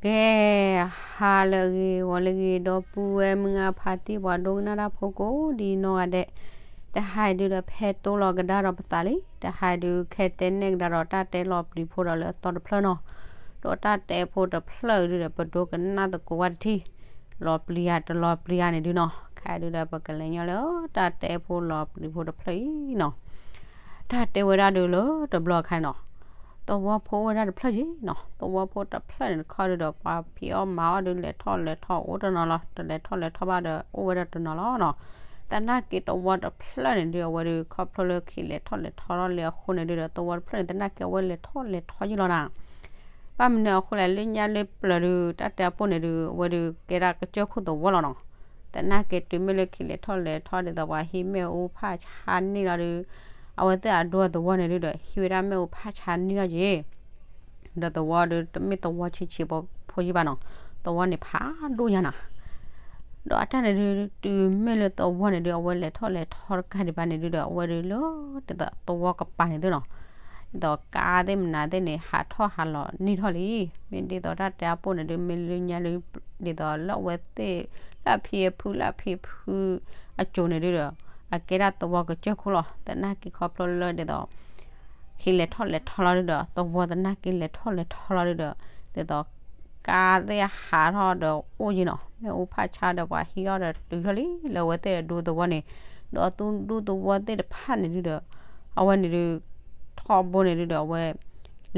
ကဲ, ဟါလၢအဂ့ၤ ဂီၤလၢအဂ့ၤ ဒီပုၢ်ဝဲၢ်မုၢ်ဂၤဖါတံၢ် ပှၤဒိကနၣ်တၢ်ဖိကိးဒံနီၢ်ဂၤဒဲး, တဟါအံၤဒုဒီး ဖဲတိၢ်လီၤကဒါဒီးပသးလံ. တဟါအံၤဒု ခဲတဲနဲၣ်ကဒါဒီးတၢ်တဲလီၤပျံၤဖိဒီးလၢအသီတဖျၢၣ်နီၤ. ဒီးတၢ်တဲဖိတဖျၢၣ်အံၤဒုဒီး ပဒိကနၣ်သကိးဝဲတထံၣ်, လီၤပျံၤဧါတလီၤပျံၤဧါန့ၣ်ဒုနီၤ. ခဲအံၤဒုဒီး ပကလဲၤညီလၢတၢ်တဲဖိလီၤပျံၤဖိတဖျၢၣ်အံၤနီၤ. တၢ်တဲဝဲဒၣ်ဒုလၢတဘျီခါနီၤ, သဝီဖိအိၣ်ဝဲဒၣ်တဖျၢၣ်ယ့ၤနီၤ. သဝီဖိတဖျၢၣ်န့ၣ်တခီဒုဒီး ပှၤဖံးအီၣ်မၤအီၣ်ဒု လဲၤထီၣ်လဲၤထီအိၣ်တနီၤလီၤ. တလဲၤထီၣ်လဲၤထီဘၣ်ဒီး အိၣ်ဝဲဒၣ်တနီၤလီၤနီၤ. သနာ်က့သဝီတဖျၢၣ်န့ၣ်ဒု အဝဲဒု ခီဖျိလၢခံလဲၤထီၣ်လဲၤထီထီၣ်လံအဃိန့ၣ်ဒုဒီး သဝီတဖျၢၣ်န့ၣ် သနာ်က့အဝဲလဲၤထီၣ်လဲၤထီယ့ၤလီၤနီၤ. ဘၣ်မနုၤအဃိလဲၣ် လၢညါလၢပျၢၤဒု တၢ်တဲအပိၢ်န့ၣ်ဒု အဝဲဒုကဲဒၣ်ကစၢၢ်ခိၣ်သဝီလီၤနီၤ. သနာ်က့တုၤမ့ၢ်လၢခံလဲၤထီၣ်လဲၤထီဒ်သိးပှၤဟံးမ့ၣ်အူဖးဆါန့ၢ်လီၤဒု, အဝဲသ့ၣ်အဒိသဝီန့ၣ်ဒုဒီး ဟံးဝဲဒၣ်မ့ၣ်အူဖးဆါန့ၢ်လီၤယ့ၤ ဒီးသဝီဒုတမ့ၢ်သဝီဆံးဆံးဖိယ့ၤဘၣ်နီၤ, သဝီန့ၣ်ဖးဒိၣ်ညါနီၤ. ဒီးအတၢ်န့ၣ်ဒု တုၤမ့ၢ်လၢသဝီန့ၣ်ဒု အဝဲလဲၤထီၣ်လဲၤထီတကးဒံးဘၣ်န့ၣ်ဒုဒီး အဝဲဒုလၢ ဒ်သိးသဝီကပၤန့ၣ်သုနီၤ, ဒ်သိးကါသ့ၣ်မနုၤသ့ၣ်န့ၣ် ဟးထီၣ်ဟးလီၤန့ၢ်ထီၣ်လံ. မ့ၢ်ဒ်သိးတၢ်တဲအပိၢ်န့ၣ်ဒု မ့ၢ်လၢညါလၢ ဒ်သိးလၢအဝဲသ့ၣ် လၢအဖံအဖုလၢအဖံအဖုအစိၤန့ၣ်ဒုဒီး အကဲဒၣ်သဝီကစၢၢ်ခိၣ်လီၤ. သနာ်က့ခီဖျိလၢဒ်သိး ခံလဲၤထီၣ်လဲၤထီလီၤဒုဒီး သဝီသနာ်က့လဲၤထီၣ်လဲၤထီလီၤဒုဒီး ဒ်သိးကါသ့ၣ်ဟးထီၣ်ဒီးအိၣ်ယ့ၤနီၤ, မ့ၣ်အူဖးဆါဒီးပှၤဟံးထီၣ်ဒီးတုၤထီၣ်လံလၢအဝဲသ့ၣ်အဒိသဝီန့ၣ်, ဒီးသူဒိသဝီသ့ၣ်တဖၣ်န့ၣ်ဒုဒီး အဝဲန့ၣ်ဒု ထီဘိန့ၣ်ဒုဒီး အဝဲ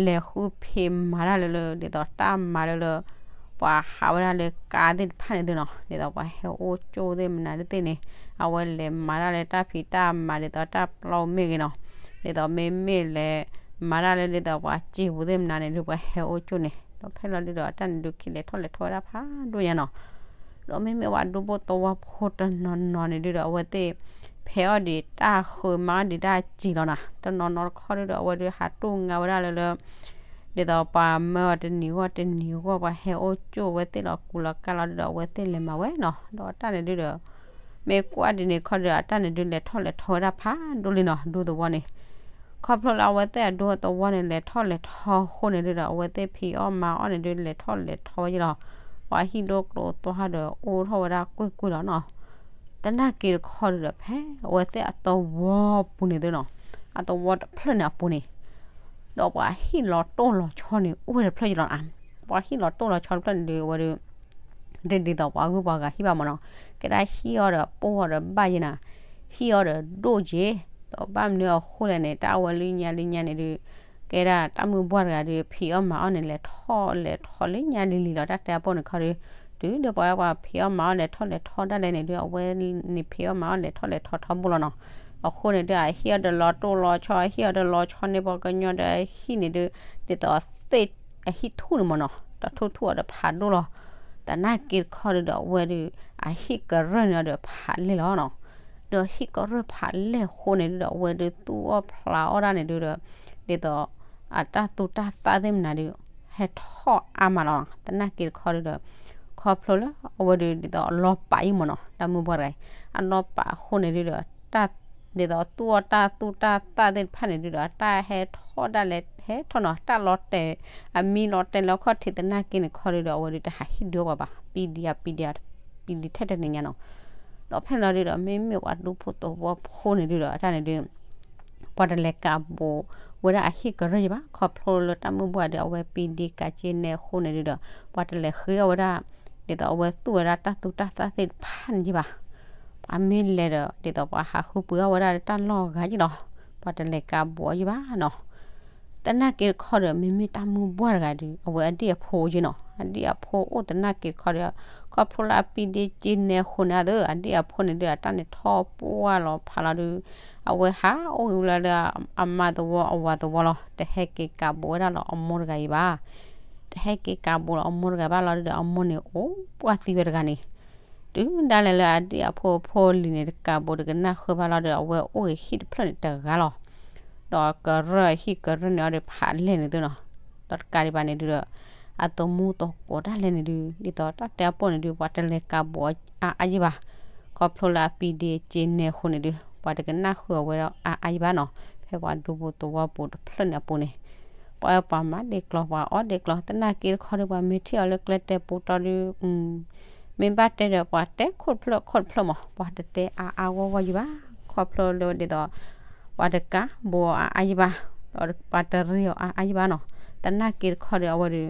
လဲၤဃုဖံးမၤတၢ်လၢလၢ ဒ်သိးတၢ်မၤလၢလၢ ပှၤဟးဝဲဒၣ်လၢကါသ့ၣ်တဖၣ်န့ၣ်သုနီၤ, ဒ်သိးပှၤဟဲအိၣ်ကၠိသ့ၣ်မနုၤသ့ၣ်န့ၣ် အဝဲလဲၤမၤတၢ်လၢတၢ်ဖံးတၢ်မၤဒ်သိးတၢ်ပျီမ့ၢ်ဂ့ၤနီၤ, ဒ်သိးမ့မ့ၢ်လဲၤမၤတၢ်လၢဒ်သိးပှၤစံာ်ပူၤသ့ၣ်မနုၤန့ၣ်ဒု ပှၤဟဲအိၣ်ကၠိန့ၣ် ဒီးဖဲလီၤဒုဒီးအတၢ်န့ၣ်ဒု ခံလဲၤထီၣ်လဲၤထီဝဲဒၣ်ဖးဒိၣ်ညါနီၤ. ဒီးမ့မ့ၢ်ပှၤဒူဖိသဝီဖိတနီၤနီၤန့ၣ်ဒုဒီး အဝဲသ့ၣ် ဖဲးအီၣ်ဒံးတၢ်ဃုမၤအီၣ်ဒံးတၢ်စံာ်လီၤနီၤ, တနီၤနီၤတခီဒုဒီး အဝဲဒုဟးတူၢ်ငါဝဲဒၣ်လၢလၢ ဒ်သိးပှၤမၢအီၤတနံၤဂီၢ်တနံၤဂီၢ် ပှၤဟဲအိၣ်ကၠိဝဲသ့ၣ်လီၤကူလီၤကါလီၤဒုဒီး အဝဲသ့ၣ်လဲၤမၤဝဲနီၤ, ဒီးတၢ်န့ၣ်ဒုဒီး မ့ၢ်ကွၢ်ဒ်န့ၣ်တခီဒုဒီး အတၢ်န့ၣ်ဒုလဲၤထီၣ်လဲၤထီဝဲဒၣ်ဖးဒိၣ်လံနီၤ, ဒူသဝီန့ၣ် ခီဖျိလၢအဝဲသ့ၣ်အဒိသဝီန့ၣ် လဲၤထီၣ်လဲၤထီအဃိန့ၣ်ဒုဒီး အဝဲသ့ၣ်ဖံးအီၣ်မၤအီၣ်န့ၣ်ဒု လဲၤထီၣ်လဲၤထီဝဲယ့ၤလီၤ, ပှၤဟံၣ်ဒိၣ်ကျိၤသွါဒီးအိၣ်ထီၣ်ဝဲဒၣ်ကွ့ၢ်ကွ့ၢ်လီၤနီၤ. သနာ်က့တခီဒုဒီး ဖဲအဝဲသ့ၣ်အသဝီပူၤန့ၣ်သုနီၤ, အသဝီတဖျၢၣ်န့ၣ်အပူၤန့ၣ် ဒီးပှၤဟံၣ်လီၤတိၢ်လီၤဆီန့ၣ် အိၣ်ဝဲတဖျၢၣ်ယ့ၤလီၤနီၤ, ပှၤဟံၣ်လီၤတိၢ်လီၤဆီတဖျၢၣ်န့ၣ်ဒု အဝဲဒု ဒ်ဒ်သိးပှၤဂုၤပှၤဂၤဟံၣ်ဘၣ်မ့ၢ်နီၤ, ကဲဒၣ်ဟံၣ်အီၤဒီးပိၢ်အီၤဒီးဘၣ်ယ့ၤနီၤ, ဟံၣ်အီၤဒီးဒိၣ်က့ၤ, ဒီးဘၣ်မနုၤအဃိလဲၣ်န့ၣ် တၢ်အဝဲလၢညါလၢညါန့ၣ်ဒု ကဲဒၣ်တၢ်မုၢ်ပှၢ်တဂၤဒု ဖံးအီၣ်မၤအီၣ်န့ၣ် လဲၤထီၣ်လဲၤထီလၢညါလံလံလီၤ, တၢ်တဲအပိၢ်န့ၣ်ခီဒု တုၤဒီးပှၤပှၤဖံးအီၣ်မၤအီၣ်လဲၤထီၣ်လဲၤထီဒၣ်လဲာ်န့ၣ်ဒု အဝဲန့ၣ်ဖံးအီၣ်မၤအီၣ်လဲၤထီၣ်လဲၤထီထီဘိလီၤနီၤ, အဃိန့ၣ်ဒု အဟံၣ်အီၤဒီးလီၤတိၢ်လီၤဆီ အဟံၣ်အီၤဒီးလီၤဆီန့ၢ်ပှၤကညီဒီးအဟံၣ်န့ၣ်ဒု ဒ်သိးသ့ၣ်အဟံၣ်ထူၣ်န့ၣ်မ့ၢ်နီၤ, တၢ်ထူၣ်ထူၣ်အီၤဒီးဖးဒိၣ်လီၤ. သနာ်က့တခီဒုဒီး အဝဲဒု အဟံၣ်ကရၢၢ်န့ၣ်အီၤဒီးဖးလဲၢ်လီၤနီၤ, ဒီးဟံၣ်ကရၢၢ်ဖးလဲၢ်အဃိန့ၣ်ဒုဒီး အဝဲဒုသူၣ်အီၣ်ဖျးအီၣ်ဒၣ်န့ၣ်ဒုဒီး ဒ်သိး အတၢ်သူတၢ်သၣ်သ့ၣ်မနုၤဒု ဟဲထီၣ်အါမးလီၤ. သနာ်က့တခီဒုဒီး ခီဖျိလၢအဝဲဒု ဒ်သိးအလီၤပာ်အံၤမ့ၢ်နီၤ, တၢ်မုၢ်ပှၢ်တဂၤအံၤ အလီၤပာ်အဃိန့ၣ်ဒုဒီး တၢ် ဒ်သိးသူၣ်အီၣ်တၢ်သူတၢ်သၣ်သ့ၣ်တဖၣ်န့ၣ်ဒုဒီး တၢ်ဟဲထီၣ်ဒၣ်လဲာ် ဟဲထီၣ်နီၤ, တၢ်လီၤတဲာ် အမံၤလီၤတဲာ်လၢခီၣ်ထံးသနာ်က့န့ၣ်ခီဒုဒီး အဝဲဒုတဟးဟံၣ်ဒုအီၣ်ပှၤဘၣ်, ပံဒံးအပံဒံး ပံဒံးထဲတနံၤညါနီၤ. ဒီးဖဲလီၤဒုဒီး မ့မ့ၢ်ပှၤဒူဖိသဝီဖိန့ၣ်ဒုဒီး အတၢ်န့ၣ်ဒု ပှၤတလဲၤကးဘိးဝဲဒၣ်အဟံၣ်ကရၢၢ်ယံၤဘၣ်, ခီဖျိလၢတၢ်မုၢ်ပှၢ်ဒီး အဝဲပံဒံးကးက့ၤနဲအဃိန့ၣ်ဒုဒီး ပှၤတလဲၤဃ့အီၣ်ဝဲဒၣ် ဒ်သိးအဝဲသူၣ်ဝဲဒၣ်တၢ်သူတၢ်သၣ်သ့ၣ်တဖၣ်န့ၣ်ယံၤဘၣ်. ပှၤမ့ၢ်လဲၤဒီး ဒ်သိးပှၤဟးဃုပှ့ၤအီၣ်ဝဲဒၣ်တၢ်လီၢ်ဂၤယံၤလီၤ. ပှၤတလဲၤကးဘိးအီၤယံၤဘၣ်နီၤ. သနာ်က့တခီဒီး မ့မ့ၢ်တၢ်မုၢ်ပှၢ်တဂၤဒီး အဝဲအဒံၣ်အဖိယံၤနီၤ, အဒံၣ်အဖိအိၣ်သနာ်က့တခီဒီး ခီဖျိလၢအပံဒံးက့ၤနဲအဃိန့ၣ်အသိး အဒံၣ်အဖိန့ၣ်ဒုး အတၢ်န့ၣ်ထီၣ်ပှၢ်လီၤဖးလီၤဒုး အဝဲဟးအိၣ်ဂ့ၤဝဲလၢ အမါသဝီအဝၤသဝီလီၤ. တဟဲက့ၤကးဘိးဝဲဒၣ်လၢအမိၢ်တဂၤအံၤဘၣ်. တဟဲက့ၤကးဘိးလၢအမိၢ်တဂၤဘၣ်လီၤဒုးဒီး အမိၢ်န့ၣ်အိၣ်ပှၢ်သံဝဲတဂၤန့ၣ် တုၤဒၣ်လဲာ်လၢအဒံၣ်အဖိအဖိလံၤန့ၣ် တကးဘိးတကနၣ်ဃုာ်ဘၣ်လီၤဒီး အဝဲအိၣ်ဂ့ၤဟံၣ်တဖျၢၣ်န့ၣ်တဂၤလီၤ. ဒီးကရၢၢ်ဟံၣ်ကရၢၢ်န့ၣ်အီၤဒီးဖးလဲၢ်န့ၣ်သုနီၤ. ဒီးတကးဒံးဘၣ်န့ၣ်ဒုးဒီး အသမူသကိးဒၣ်လဲာ်န့ၣ်ဒုး ဒ်သိးတၢ်တဲအပိၢ်န့ၣ်ဒုး ပှၤတလဲၤကးဘိးအါအါယံၤဘၣ်. ခီဖျိလၢအပံဒံးက့ၤနဲအဃိန့ၣ်ဒုး ပှၤတကနၣ်ဃုာ်အဝဲဒီးအါအါယံၤဘၣ်နီၤ. ဖဲပှၤဒူပူၤသဝီပူၤတဖျၢၣ်န့ၣ်အပူၤန့ၣ် ပှၤအၢပှၤမၤဒ့ကျီၢ် ပှၤအီၣ်ဒ့ကျီၢ် သနာ်က့တခီဒီး ပှၤမ့ၢ်ထံၣ်အီၤလၢကျဲတဲပူၤတီဒီး မ့ၢ်ဘၣ်တဲဒီး ပှၤတဲခိၣ်တဖျၢၣ်ခိၣ်တဖျၢၣ်မး ပှၤတတဲအါအါဂီၢ်ဂီၢ်ယံၤဘၣ် ခီဖျိလၢဒ်သိး ပှၤတကးဘိးအါအါယံၤဘၣ် ဒီးပှၤတရံးအီၤအါအါယံၤဘၣ်နီၤ သနာ်က့တခီဒီး အဝဲဒီး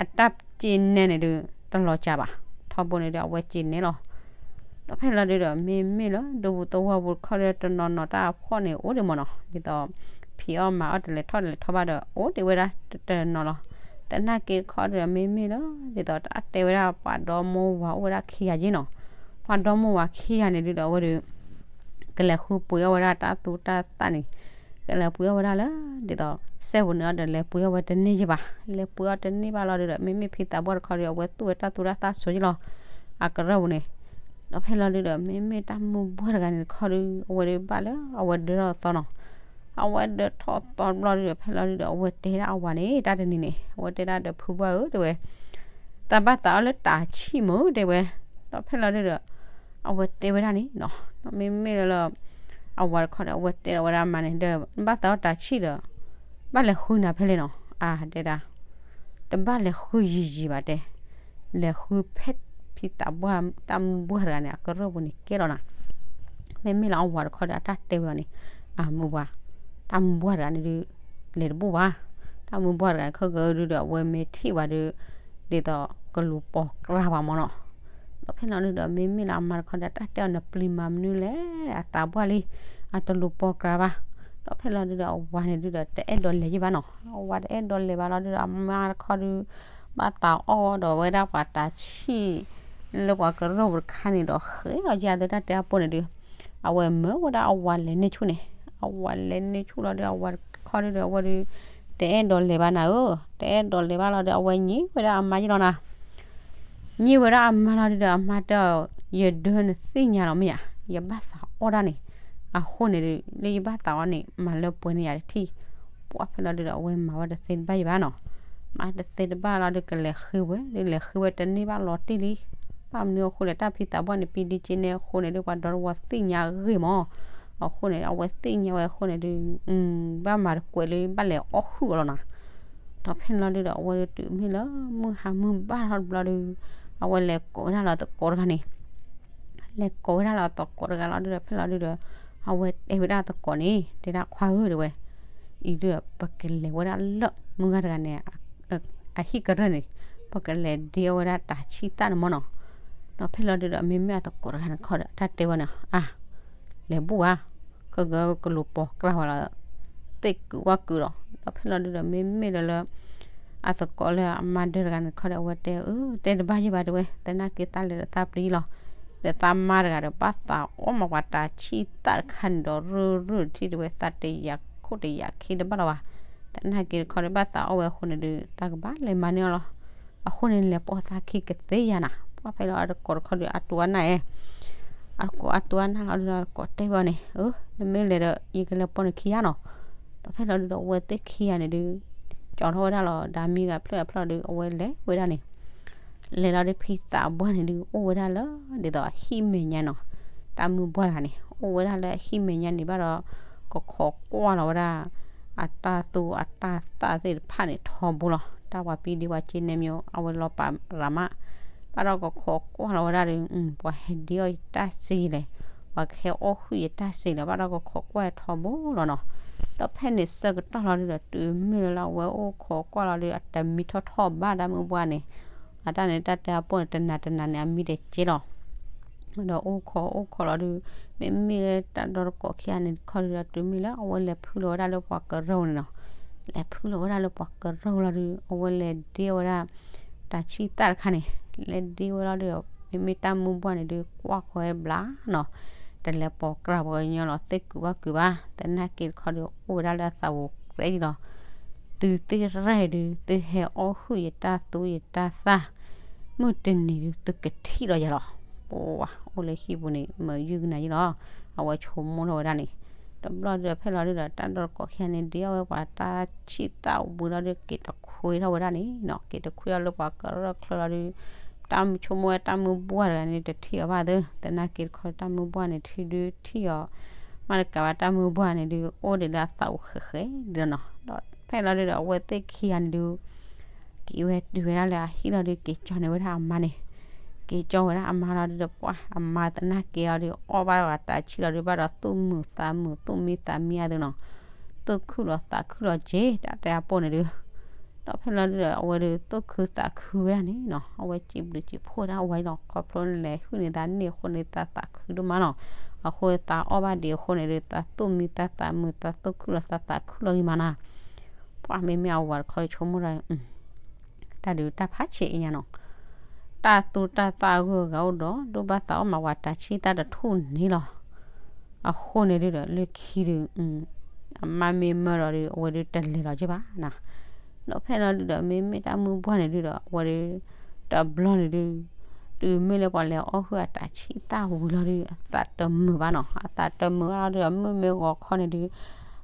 အတၢ်စ့နဲန့ၣ်ဒီး တလီၤစှၤဘၣ် ထီဘိန့ၣ်ဒီး အဝဲစ့နဲလီၤ ဒီးဖဲလီၤဒုဒီး မ့မ့ၢ်လၢဒိပူၤသဝီပူၤတခီဒီး တနီၤနီၤတၢ်အဖှီၣ်န့ၣ် အိၣ်ဒံးမးနီၤ ဒ်သိး ဖံးအီၣ်မၤအီၣ်တလဲၤထီၣ်တလဲၤထီဘၣ်ဒီး အိၣ်ဒံးဝဲဒၣ်တနီၤလီၤ သနာ်က့တခီဒီး မ့မ့ၢ်လၢ ဒ်သိးတၢ်တဲဝဲဒၣ်ပှၤဒီမါဝၤအိၣ်ဝဲဒၣ်ခံဂၤက့နီၤ ပှၤဒီမါဝၤခံဂၤန့ၣ်ဒုဒီး အဝဲဒီး ကလဲၤဃုပှ့ၤအီၣ်ဝဲဒၣ်တၢ်သူတၢ်သၣ်န့ၣ် ကလဲၤပှ့ၤအီၣ်ဝဲဒၣ်လၢ ဒ်သိး စဲပူၤန့ၣ်အီၤဒီး လဲၤပှ့ၤအီၣ်ဝဲတန့ၢ်ယံၤဘၣ် လဲၤပှ့ၤအီၣ်တန့ၢ်ဘၣ်လီၤဒုဒီး မ့မ့ၢ်ဖံသးပှၢ်တခီဒီး အဝဲသူၣ်ဝဲတၢ်သူတၢ်သၣ်ဆိယံၤလီၤ အကရၢၢ်ပူၤန့ၣ် ဒီးဖဲလီၤဒုဒီး မ့မ့ၢ်တၢ်မုၢ်ဘှၢ်တဂၤန့ၣ်တခီဒီး အဝဲဒုးဘၣ်လၢအဝဲဒၢထီၣ်သီနီၤ အဝဲဒၢထီၣ်သီတဘျီဒုဒီး ဖဲလီၤဒုဒီး အဝဲတဲဒၣ်အဝၤန့ၣ် တၢ်တနံၤန့ၣ် အဝဲတဲဒၣ်ဒီး ဖုပှၢ်ဧၢ တဲဝဲ သးဘၣ်သးအီၣ်လၢတၢ်ဆံၣ်မုၢ် တဲဝဲ ဒီးဖဲလီၤဒုဒီး အဝဲတဲဝဲဒၣ်န့ၣ်နီၤ မ့မ့ၢ်လၢ အဝၤတခီဒီး အဝဲတဲဒီးဝဲဒၣ်အမါန့ၣ်ဒီး နဘၣ်သးအီၣ်တၢ်ဆံၣ်ဒီး ဘၣ်လဲၤဃုနၤဖဲလဲၣ်နီၤ အါ တဲဒၣ် တဘၣ်လဲၤဃုယံၤယံၤဘၣ်တဲ လဲၤဃုဖဲဖံသးပှၢ်တၢ်မုၢ်ဘှၢ်တဂၤန့ၣ် အကရၢၢ်ပူၤန့ၣ်ကဲလီၤနၤ မ့မ့ၢ်လၢအဝၤတခီဒီး အတၢ်တဲဝဲအီၤန့ၣ် အမုၢ်ပှၢ် တၢ်မုၢ်ဘှၢ်တဂၤန့ၣ်ဒုး လဲၤတဘူၣ်ဘၣ် တၢ်မုၢ်ဘှၢ်တဂၤန့ၣ် ခဲကဒုဒီး အဝဲမ့ၢ်ထံၣ်ဝဲဒုး ဒ်သိးကလူၤပိာ်ကြၢ်ဝဲမးနီၤ ဒီးဖဲလီၤဒုဒီး မ့မ့ၢ်လၢအမါတခီဒီး တၢ်တဲအီၤန့ၣ် ပျံၤမၤမနုၤလဲၣ် အသးပှၢ်လံ အတလူၤပိာ်ကြၢ်ဘၣ် ဒီးဖဲလီၤဒုဒီး အဝၤန့ၣ်ဒုဒီး တအဲၣ်ဒိးလဲၤယံၤဘၣ်နီၤ အဝၤတအဲၣ်ဒိးလဲၤဘၣ်လီၤဒုဒီး အမါတခီဒု ဘၣ်သးအီၣ်ဒီးဝဲဒၣ်ပှၤတၢ်ဆံၣ် လၢပှၤကရၢၢ်ပူၤတခါန့ၣ်ဒီး ဃ့လီၤယၤသ့တၢ်တဲအပူၤန့ၣ်ဒုး အဝဲမၢဝဲဒၣ်အဝၤလဲၤန့ၢ်ဆူၣ်န့ၣ် အဝၤလဲၤန့ၢ်ဆူၣ်လီၤဒုး အဝၤတခီဒုဒီး အဝဲဒုး တအဲၣ်ဒိးလဲၤဘၣ်နၤဧၢ တအဲၣ်ဒိးလဲၤဘၣ်လီၤဒုး အဝဲညံဝဲဒၣ်အမါယံၤလီၤနၤ ညံဝဲဒၣ်အမါလီၤဒုဒီး အမါတဲအီၤ ယဒၢနသ့ၣ်ညါလီၤမ့ၢ်ဧါ ယဘၣ်သးအီၣ်ဒၣ်န့ၣ် အဃိန့ၣ်ဒုး လၢယဘၣ်သးအီၣ်န့ၣ် မၤလၢပှဲၤန့ၢ်ယၤတထံၣ် ပှၢ်ဖဲလီၤဒုဒီး အဝဲမၤဝဲတသ့တဘၣ်ယံၤဘၣ်နီၤ မၤတသ့တဘၣ်လီၤဒုး ကလဲၤဃ့ဝဲ ဒုးလဲၤဃ့ဝဲတန့ၢ်ဘၣ်လီၤတံၢ်လံ ဘၣ်မနုၤအဃိလဲၣ် တၢ်ဖံသးပှၢ်န့ၣ် ပံဒံက့န့ၣ်အဃိန့ၣ်ဒုး ပှၤဒီတဝီသ့ၣ်ညါအဂ့ၢ်မး အဃိန့ၣ် အဝဲသ့ၣ်ညါဝဲအဃိန့ၣ်ဒုး ဘၣ်မၤတကွဲးလၢ ဘၣ်လဲၤအီၣ်ဟုၣ်အီၤလီၤနီၤ ဒီးဖဲန့ၣ်လီၤဒုဒီး အဝဲဒုးတုၤမ့ၢ်လၢ မုၢ်ဟါမုၢ်ဘၣ်ထီၣ်တဘျီဒုး အဝဲလဲၤကိးဝဲဒၣ်လီၤသကိးတဂၤန့ၣ် လဲၤကိးဝဲဒၣ်လီၤသကိးတဂၤလီၤဒုဒီး ဖဲလီၤဒုဒီး အဝဲတဲဝဲဒၣ်သကိးန့ၣ် တဲဒၣ်ခွါဧၢ တဲဝဲ အံၤဒုး ပကလဲၤဝဲဒၣ်လၢ မုၢ်ဂၤတဂၤန့ၣ် အဟံၣ်ကရၢၢ်န့ၣ် ပကလဲၤဒ့အီၣ်ဝဲဒၣ်တၢ်ဆံၣ်သၣ်န့ၣ်မးနီၤ ဒီးဖဲလီၤဒုဒီး မ့မ့ၢ်အသကိးတဂၤန့ၣ်ခီဒီး တၢ်တဲဝဲန့ၣ် အါ လဲၤဘူၣ်ဧါ ခဲကကလူၤပိာ်ကြၢ်ဝဲလီၤ သ့ၣ်ကုာ်ဝၣ်ကုာ်လီၤ ဒီးဖဲလီၤဒုဒီး မ့မ့ၢ်လၢလၢ အသကိးလၢအမါဒၢတဂၤန့ၣ်ခီဒီး အဝဲတဲ အၢ တဲတဘၣ်ယံၤဘၣ်တဲဝဲ သနာ်က့သးလဲၤဒီးသးပျံၤလီၤ ဒီးသးမါတဂၤဒီး ဘၣ်သးအီၣ်မးပှၤတၢ်ဆံၣ်သၣ်တခါန့ၣ်ဒီး ရုၢ်ရုၢ်ထံၣ်တဲဝဲ သးတယာ်ခိၣ်တယာ်ခံတဘၣ်လီၤဘၣ် သနာ်က့တခီဒီး ဘၣ်သးအီၣ်ဝဲအဃိန့ၣ်ဒုး သးကဘၣ်လဲၤမၤန့ၢ်အီၤလီၤ အဃိန့ၣ် လဲၤပိာ်သးခံကသ့ယၤနၤ ပှၢ်ဖဲလီၤအသကိးတခီဒီး အတူအနၢ်အဲ အသကိးအတူအနၢ်လီၤဒုဒီး အသကိးတဲဝဲအီၤန့ၣ် အၢ နမ့ၢ်လဲၤဒီး ယကလဲၤပိာ်နခံယါနီၤ ဒီးဖဲလီၤဒုဒီး အဝဲသ့ၣ်ခံဂၤန့ၣ်ဒုး ကၠီထီၣ်ဝဲဒၣ်လီၤ ဒီးမံဂၤဖျၢၣ်အဖျၢၣ်ဒုး အဝဲလဲၤဝဲဒၣ်န့ၣ် လဲၤလီၤဒုး ဖံသးပှၢ်န့ၣ်ဒုး အိၣ်ဝဲဒၣ်လၢ ဒ်သိးအဟံၣ်မဲာ်ညါနီၤ တၢ်မုၢ်ပှၢ်တဂၤန့ၣ် အိၣ်ဝဲဒၣ်လၢအဟံၣ်မဲာ်ညါန့ၣ် ဘၣ်ဒီး ကခိးကွၢ်လီၤဝဲဒၣ် အတၢ်သူအတၢ်သၣ်သ့ၣ်တဖၣ်န့ၣ် ထီဘိလီၤ တၢ်ပှၤပံဒံပှၤက့နဲမ့ၢ် အဝဲလီၤပာ်ရၤမး ဘၣ်ဒီးကခိးကွၢ်လီၤဝဲဒၣ်ဒီး ပှၤဟဲဒ့အီၣ်ယတၢ်စ့လဲၣ် ပှၤကဟဲအီၣ်ဟုၣ်ယတၢ်စ့လဲၣ် ဘၣ်ဒီးကခိးကွၢ်ထီဘိလီၤနီၤ ဒီးဖဲန့ၣ်ဆၢကတီၢ်လီၤဒုဒီး တုၤမ့ၢ်လၢလၢအဝဲအိၣ်ခိးကွၢ်လီၤဒုး အတမံထီၣ်ထီၣ်ဘၣ်တၢ်မုၢ်ပှၢ်န့ၣ် အတၢ်န့ၣ်တၢ်တဲအပိၢ်န့ၣ် တနၤတနၤန့ၣ် အမံတကဲလီၤ ဒီးအိၣ်ခိးအိၣ်ခိးလီၤဒုး မ့မ့ၢ်လၢတၢ်ဒီတကိးခံဂၤန့ၣ်တခီဒုဒီး တုၤမ့ၢ်လၢအဝဲလဲၤဖုလီၤဝဲဒၣ်လၢပှၤကရၢၢ်န့ၣ်နီၤ လဲၤဖုလီၤဝဲဒၣ်လၢပှၤကရၢၢ်လီၤဒုး အဝဲလဲၤဒ့ဝဲဒၣ် တၢ်ဆံၣ်သၣ်တခါန့ၣ် လဲၤဒ့ဝဲလီၤဒုး မ့မ့ၢ်တၢ်မုၢ်ပှၢ်န့ၣ်ဒုး ကွၢ်ဃီဝဲဘျါနီၤ တလဲၤပိာ်ကြၢ်ပှၤကညီလီၤ သ့ၣ်ကုာ်ဝၣ်ကုာ်ဘၣ် သနာ်က့တခီဒုး အိၣ်ဝဲဒၣ်လၢအသးပူၤကြဲးလီၤ သုသ့ၣ်ရဲၣ်ဒုး သုဟဲအီၣ်ဟုၣ်ယတၢ်သူယတၢ်သၣ် မုၢ်တနံၤဒုး သုကထံၣ်ဒီးယၤလီၤ ပှၤအိၣ်လၢဟံၣ်ပူၤန့ၣ် မ့ၢ်ယုၢ်ကနၤယံၤလီၤ အဝဲဆိကမိၣ်ထီၣ်ဝဲဒၣ်န့ၣ် တဘျီဒုးဖဲလီၤဒုးဒီး တၢ်ဒီတကိးခံဂၤန့ၣ် ဒ့အီၣ်ဝဲပှၤတၢ်ဆံၣ်သၣ်ဝံၤလီၤဒုး က့ၤတခွ့ထီၣ်ဝဲဒၣ်န့ၣ်နီၤ က့ၤတခွ့ထီၣ်လၢပှၤကရၢၢ်ချၢလီၤဒုး တၢ်ဆိကမိၣ်ဝဲတၢ်မုၢ်ပှၢ်တဂၤန့ၣ် တထံၣ်အီၤဘၣ်သ့ သနာ်က့တခီတၢ်မုၢ်ပှၢ်န့ၣ် ထံၣ်ဒုးထံၣ်အီၤ မ့ၢ်တကးဘၣ်တၢ်မုၢ်ပှၢ်န့ၣ်ဒုး အိၣ်ဒံးလၢအသးပူၤဃဲးဃဲးဒုးနီၤ ဒီး ဖဲလီၤဒုဒီး အဝဲသ့ၣ်ခံဂၤန့ၣ်ဒုး က့ၤဝဲတုၤဝဲဒၣ်လၢအဟံၣ်လီၤဒုး က့ၤကၠီန့ၢ်ဝဲဒၣ်အမါန့ၣ်, က့ၤကၠီဝဲဒၣ်အမါလီၤဒုဒီး ပှၤအမါသနာ်က့အီၤဒုး အီၣ်ဘၣ်ဒီးတၢ်ဆံၣ်လီၤဒုး ဘၣ်ဒီးသူၣ်မုာ်သးမုာ် သူၣ်မံသးမံအသိးနီၤ, သူၣ်ခုၣ်လီၤသးခုၣ်လီၤက့ၤ တၢ်တဲအပိၢ်န့ၣ်ဒုး ဒီးဖဲလီၤဒုဒီး အဝဲဒုးသူၣ်ခုသးခုဝဲဒၣ်န့ၣ်နီၤ, အဝဲစံးဘျုးစံးဖှိၣ်ဒၣ်ဝဲလီၤ ခီဖျိလဲၤဟုၣ်န့ၢ်သးန့ၢ်အဃိန့ၣ် သးသးခုဒိၣ်မးနီၤ, အဃိသးအီၣ်ဘၣ်ဒံးအဃိန့ၣ်ဒုး သးသူၣ်မံသးသးမုာ် သးသူၣ်ခုၣ်လီၤသးသးခုၣ်လီၤဂ့ၤမးနီၤ, ပှၤမ့မ့ၢ်အဝၤတခီဆိကမိၣ်ဒီး တၢ်ဒုးတၢ်ဖးဆံးအံၤညါနီၤ, တၢ်သူတၢ်သၣ်အဂုၤအဂၤအိၣ်ဒီး ဒိၣ်ဘၣ်သးအီၣ်မးဝဲတၢ်ဆံၣ်သၣ်တထူၣ်န့ၣ်လီၤ. အဃိန့ၣ်ဒုဒီး လၢခံဒုး အမါမ့ၢ်မၢဒီးဒုး အဝဲဒုးတလဲၤလီၤက့ၤဘၣ်နီၤ, ဒီးဖဲလီၤဒုဒီး မ့မ့ၢ်တၢ်မုၢ်ပှၢ်န့ၣ်ဒုဒီး အဝဲဒုး တဘျီန့ၣ်ဒုး တုၤမ့ၢ်လၢပှၤလဲၤအီၣ်ဟုၣ်အတၢ်ဆံၣ်သၣ်ဝံၤလီၤဒုး အသးတမုာ်ဘၣ်နီၤ, အသးတမုာ်ဘၣ်လီၤဒုဒီး မုၢ်မ့ၢ်ဂီၤခီန့ၣ်ဒုး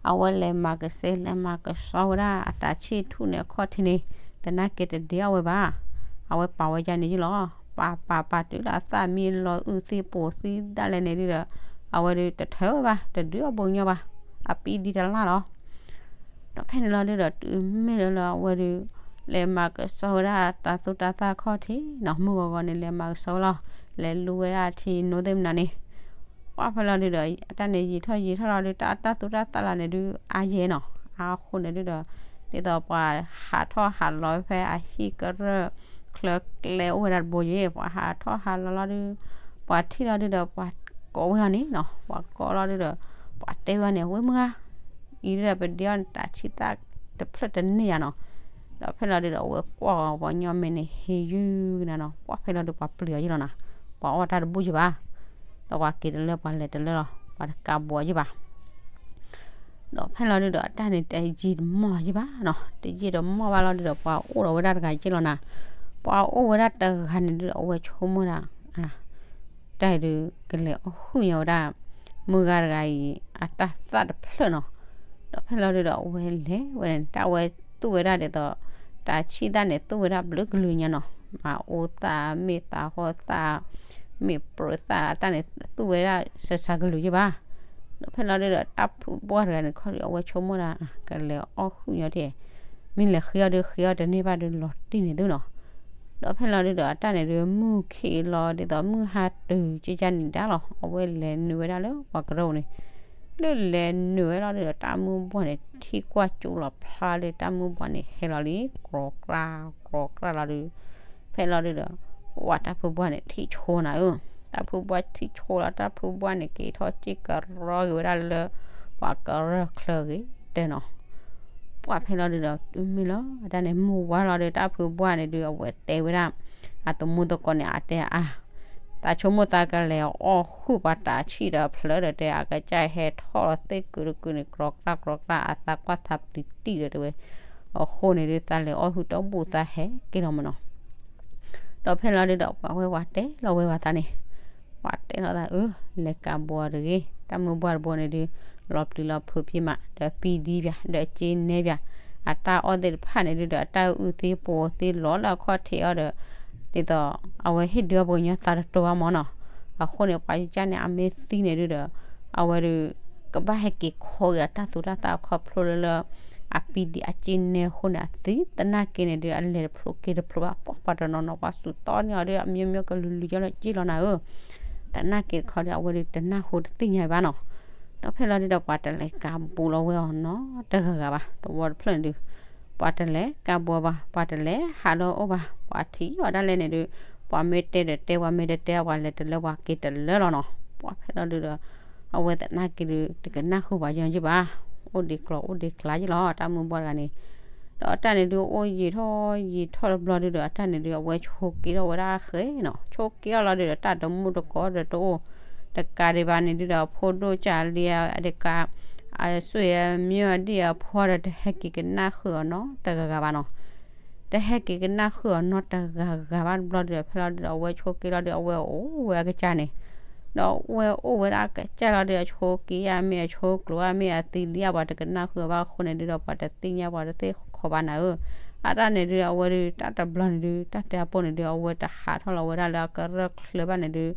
အဝဲလဲၤမၤကစဲ လဲၤမၤကဆှီဝဲဒၣ်အတၢ်ဆံၣ်ထူၣ်န့ၣ်အခီၣ်ထံးန့ၣ် သနာ်က့တဒ့အီၣ်ဝဲဘၣ်, အဝဲပာ်ဝဲဒ်န့ၣ်ယ့ၣ်လီၤ, ပာ်ပာ်ပာ်တုၤလၢအသၣ်မံလီၤအုၣ်သံပိာ်သံဒၣ်လဲာ်န့ၣ်ဒုဒီး အဝဲဒုးတထၢဝဲဘၣ် တဒုးအီၣ်ဘိညီဘၣ်, အပံဒံတလၢ်လီၤ. ဒီးဖဲန့ၣ်လီၤဒုဒီး တုၤမ့ၢ်လၢလၢအဝဲဒုး လဲၤမၤကဆှီဝဲဒၣ်တၢ်သူတၢ်သၣ်ခီၣ်ထံးနီၤ, မုၢ်ဂီၤဂီၤန့ၣ် လဲၤမၤကဆှီဝဲလီၤ, လဲၤလူဝဲဒၣ်ထံနိသ့ၣ်မနုၤန့ၣ်, ပှၢ်ဖဲလီၤဒုဒီး အတၢ်န့ၣ်ယံာ်ထီၣ်ယံာ်ထီၣ်လီၤဒုး တၢ်တၢ်သူတၢ်သၣ်လၢန့ၣ်ဒုး အါယဲၢ်နီၤ, အါဃိန့ၣ်ဒုဒီး ဒ်သိးပှၤဟးထီၣ်ဟးလီၤဖဲအဟံၣ်ကရၢၢ်ချၢကျဲအိၣ်ဝဲဒၣ်တဘိယ့ၣ်, ပှၤဟးထီၣ်ဟးလီၤလီၤဒုး ပှၤထံၣ်လီၤဒုဒီး ပှၤကိးဝဲအီၤန့ၣ်နီၤ, ပှၤကိးလီၤဒုဒီး ပှၤတဲဝဲန့ၣ် ဝ့ၢ်မုၢ်ဂၤ အံၤဒုဒီး ပဒ့အီၣ်န့ၣ်တၢ်ဆံၣ်သၣ်တဖျၢၣ်တန့ၢ်ယၤနီၤ, ဒီးဖဲလီၤဒုဒီး အဝဲကွၢ်အီၤ ပှၤညီမဲာ်န့ၣ် ဟ့ၣ်ယုၢ်ကနၤနီၤ, ပှၢ်ဖဲလီၤဒုး ပှၤပျံၤအီၤယ့ၣ်လီၤနီၤ, ပှၤအီၣ်တၢ်တဘူၣ်ယ့ၣ်ဘၣ်, ဒီးပှၤက့ၤတလၢပှၤလဲၤတလၢလီၤ, ပှၤတကးဘိးယ့ၣ်ဘၣ် ဒီးဖဲလီၤဒုဒီး အတၢ်န့ၣ်တယံာ်တမီၢ်ယ့ၣ်ဘၣ်နီၤ, တယံာ်တမီၢ်ဘၣ်လီၤဒုဒီး ပှၤအိၣ်ဒီးဝဲဒၣ်တဂၤယ့ၣ်လီၤနီၤ, ပှၤအိၣ်ဝဲဒၣ်တဂၤန့ၣ်ဒုဒီး အဝဲဆိကမိၣ်ဒၣ် တၢ်အံၤဒုး ကလဲၤအီၣ်ဟုၣ်ညီဝဲဒၣ် မုၢ်ဂၤတဂၤအံၤ အတၢ်သၣ်တဖျၢၣ်နီၤ, ဒီးဖဲလီၤဒုဒီး အဝဲလဲၤဝဲန့ၣ် တၢ်ဝဲသူၣ်ဝဲဒၣ်ဒ်သိး တၢ်ဆံၣ်သၣ်န့ၣ် သူၣ်ဝဲဒၣ်ဘျုးကလုာ်ညါနီၤ, မၤအိၣ်သၣ် မ့ၢ်သးဟီၣ်သၣ် မ့ၢ်ပြၢၤသၣ် အတၢ်န့ၣ် သူၣ်ဝဲဒၣ်စၢၤစၢၤကလုာ်ယ့ၣ်ဘၣ်, ဒီးဖဲလီၤဒုဒီး တၢ်ဖုဘှၢ်တဂၤန့ၣ်ခီဒုး အဝဲဆိကမိၣ်ဒၣ် ကလဲၤအီၣ်ဟုၣ်ညီဒၣ်, မ့ၢ်လဲၤဃ့အီၣ်ဒုး ဃ့အီၣ်တန့ၢ်ဘၣ်ဒုး လီၤတံၢ်န့ၣ်သုနီၤ, ဒီးဖဲလီၤဒုဒီး အတၢ်န့ၣ်ဒုး မုၢ်ခံးလီၤဒ်သိး မုၢ်ဟါတုၤကကၢ်န့ၣ်ဒၣ်လီၤ, အဝဲလဲၤနုာ်ဝဲဒၣ်လၢပှၤကရၢၢ်န့ၣ်, လၢလဲၤနုာ်ဝဲလီၤဒုဒီး တၢ်မုၢ်ဘှၢ်န့ၣ် ထံၣ်ကွၢ်ကၠိလီၤဖျါလၢ တၢ်မုၢ်ဘှၢ်န့ၣ် ဟဲလီၤလံ ကြီကြၢ်ကြီကြၢ်လီၤဒုး, ဖဲလီၤဒုဒီး ပှၤတၢ်ဖုဘှၢ်န့ၣ် ထံၣ်ဆိနၤဧၢ, တၢ်ဖုဘှၢ်ထံၣ်ဆိလီၤ တၢ်ဖုဘှၢ်န့ၣ် က့ၤထီၣ်စ့ၢ်ကရီဂ့ၤဝဲဒၣ်လၢ ပှၤကရၢၢ်ချၢဂ့ၤတဲနီၤ, ပှၢ်ဖဲလီၤဒုဒီး တုၤမ့ၢ်လီၤ အတၢ်န့ၣ် မုၢ်ဝါလီၤဒုး တၢ်ဖုဘှၢ်န့ၣ်ဒုး အဝဲတဲဝဲဒၣ် အသမူသကိးန့ၣ် အတဲအါ သးဆိကမိၣ်သးကလဲၤအီၣ်ဟုၣ်ပှၤတၢ်ဆံၣ်ဒီးဖျၢၣ်ဒီးတဲ အကစၢ်ဟဲထီၣ်လီၤသ့ၣ်ကုာ်တကုာ်န့ၣ် ကြီကြၢ်ကြီကြၢ် အသးကွၢ်သးပျံၤတံၢ်ဒီးတဲဝဲ, အဃိန့ၣ်ဒုး သးလဲၤအီၣ်ဟုၣ်တဘူၣ်သးဟဲက့ၤလီၤမးနီၤ, ဒီးဖဲလီၤဒုဒီး ပှၤဝဲပှၤတဲလီၤဝဲပှၤသးန့ၣ်, ပှၤတဲလီၤသးအၢ လဲၤကးဘိးတဂ့ၤ တၢ်မုၢ်ဘှၢ်တဘိန့ၣ်ဒုး လီၤပျံၤလီၤဖုးဖံးမး ဒီးပံဒံပၠး ဒီးစ့နဲပၠး အတၢ်အီၣ်သ့ၣ်တဖၣ်န့ၣ်ဒုဒီး အတၢ်အုၣ်သံပိာ်သံလီၤလၢအခီၣ်ထံးအီၤဒီး ဒ်သိး အဝဲဟ့ၣ်ဒုးအီၣ်ပှၤကညီသးတတီၤဘၣ်မးနီၤ, အဃိန့ၣ် ပှၤကစၢ်န့ၣ် အမ့ၢ်သံန့ၣ်ဒုဒီး အဝဲဒုး ကဘၣ်ဟဲက့ၤခီဂ့ၤအတၢ်သူတၢ်သၣ်ခီဖျိလၢလၢ အပံဒံးအစ့နဲအဃိန့ၣ် အသံသနာ်က့န့ၣ်ဒုး အလဲၤတဖျိက့ၤတဖျိဘၣ် ပှၤပှၤတနီၤနီၤ ပှၤစူးတီန့ၢ်အီၤဒုး အမျိုးမျိုးကလုာ်လုာ်ယီၢ်လၢက့ၢ်လီၤနၤဧၢ, သနာ်က့တခီဒုး အဝဲဒုးတနၢ်ဟူတသ့ၣ်ညါဘၣ်နီၤ, ဒီးဖဲလီၤဒုဒီး ပှၤတလဲၤကးဘူးလီၤဝဲအီၤနီတဂၤဂၤဘၣ် တဝီတဖျၢၣ်န့ၣ်ဒုး ပှၤတလဲၤကးဘူးဘၣ် ပှၤတလဲၤဟးလၢအအိၣ်ဘၣ် ပှၤထံၣ်အီၤဒၣ်လဲာ်န့ၣ်ဒုး ပှၤမ့ၢ်တဲဒီးတဲ ပှၤမ့ၢ်တတဲ ပှၤလဲၤတလၢပှၤက့ၤတလၢလီၤနီၤ, ပှၢ်ဖဲလီၤဒုဒီး အဝဲသနာ်က့ဒုး တကနၣ်ဃုာ်ပှၤယီၤယ့ၢ်ဘၣ်, အိၣ်ဒံးကျီၤအိၣ်ဒံးကျါယ့ၢ်လီၤ တၢ်မုၢ်ဘှၢ်တဂၤန့ၣ်, ဒီးအတၢ်န့ၣ်ဒုး အိၣ်ယံာ်ထီၣ်ယံာ်ထီၣ်တဘျီဒုဒီး အတၢ်န့ၣ်ဒုး အဝဲဆိးက့ထီၣ်ဝဲဒၣ်ဃဲနီၤ, ဆိးက့အီၤလီၤဒုဒီး တၢ်တမူတကိးဒီးတအိၣ်, တကးဒံးဘၣ်န့ၣ်ဒုဒီး အဖိဒိၣ်ကၢ်လံ တကး အဆွေမျိုး အဒံၣ်အဖိဒီးတဟဲက့ၤကနၣ်ဃုာ်အီၤနီတဂၤဂၤဘၣ်နီၤ တဟဲက့ၤကနၣ်ဃုာ်အီၤနီတဂၤဂၤဘၣ်တဘျီဒုဒီး ဖဲလီၤဒုဒီး အဝဲဆိးက့လီၤဒုး အဝဲအိၣ်ဝဲအကစၢ်န့ၣ်, ဒီးအဝဲအိၣ်ဝဲဒၣ်အကစၢ်လီၤဒုး အဆိးက့ယါမ့ၢ်အဆိးကျိၤဧါမ့ၢ်အသံလံဧါ ပှၤတကနၣ်ဃုာ်အီၤဘၣ်အဃိန့ၣ်ဒုဒီး ပှၤတသ့ၣ်ညါပှၤတသ့ၣ်ခီဘၣ်နၤဧၢ, အတၢ်န့ၣ်ဒုး အဝဲဒုး တၢ်တဘျီန့ၣ်ဒုး တၢ်တဲအပိၢ်န့ၣ်ဒုး အဝဲတဟးထီၣ်လီၤဝဲဒၣ်လၢအကရၢၢ်ချၢဘၣ်န့ၣ်ဒုး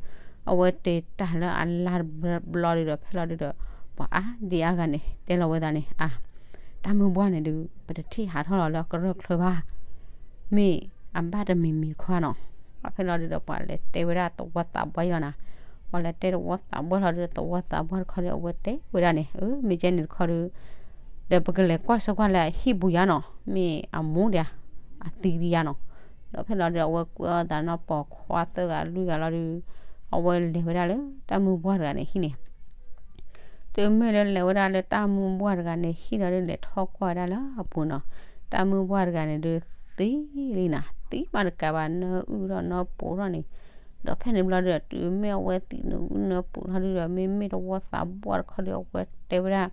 အဝဲတ့ၤတၢ်လၢအလါတဘျီဒုဒီး ဖဲလီၤဒုဒီး ပှၤအါဒံအါဂၤန့ၣ် တဲလီၤဝဲသးန့ၣ် အါ တၢ်မုၢ်ဘှၢ်န့ၣ်ဒုး ပတထံၣ်ဟးထီၣ်လီၤလၢအကရၢၢ်ချၢဘၣ်. မ့ၢ်အဘၣ်တမံၤမံၤတခီနီၤ. ပှၤဖဲလီၤဒုးဒီး ပှၤလဲၤတဲဝဲဒၣ်သဝီသးပှၢ်အံၤလီၤနၤ. ပှၤလဲၤတဲသဝီသးပှၢ်လီၤဒုးဒီး သဝီသးပှၢ်တခီဒီး အဝဲတဲဝဲဒၣ်န့ၣ်, အၢ မ့ၢ်ကဲန့ၣ်တခီဒီး ဒီးပကလဲၤကွၢ်ဆၢကွၢ်လၢအဟံၣ်ပူၤယါနီၤ, မ့ၢ်အမိၢ်ဒံးဧါ, အသံဒံးယါနီၤ. ဒီးဖဲလီၤဒုးဒီး အဝဲကွဲအီၣ်သးနီၢ်ပိာ်ခွါသၢဂၤလွံၢ်ဂၤလီၤဒုး အဝဲလဲၤဝဲဒၣ်လၢတၢ်မုၢ်ဘှၢ်တဂၤန့ၣ်ဟံၣ်န့ၣ် တုၤမ့ၢ်လၢလဲၤဝဲဒၣ်လၢတၢ်မုၢ်ဘှၢ်တဂၤန့ၣ်ဟံၣ်လီၤဒုး လဲၤထီၣ်ကွၢ်ဝဲဒၣ်လၢအပူၤနီၤ, တၢ်မုၢ်ဘှၢ်တဂၤန့ၣ်ဒုးသံလံနၤ, သံမးတကးဘၣ် နၢအုၣ်ထီၣ်နၢပူၤထီၣ်န့ၣ်, ဒီးဖဲန့ၣ်ဘျီဒုးဒီး တုၤမ့ၢ်အဝဲသံနၢအုၣ်နၢပူၤထီၣ်ဒုးဒီး မ့မ့ၢ်သဝီသးပှၢ်တခီဒီး အဝဲတဲဝဲဒၣ်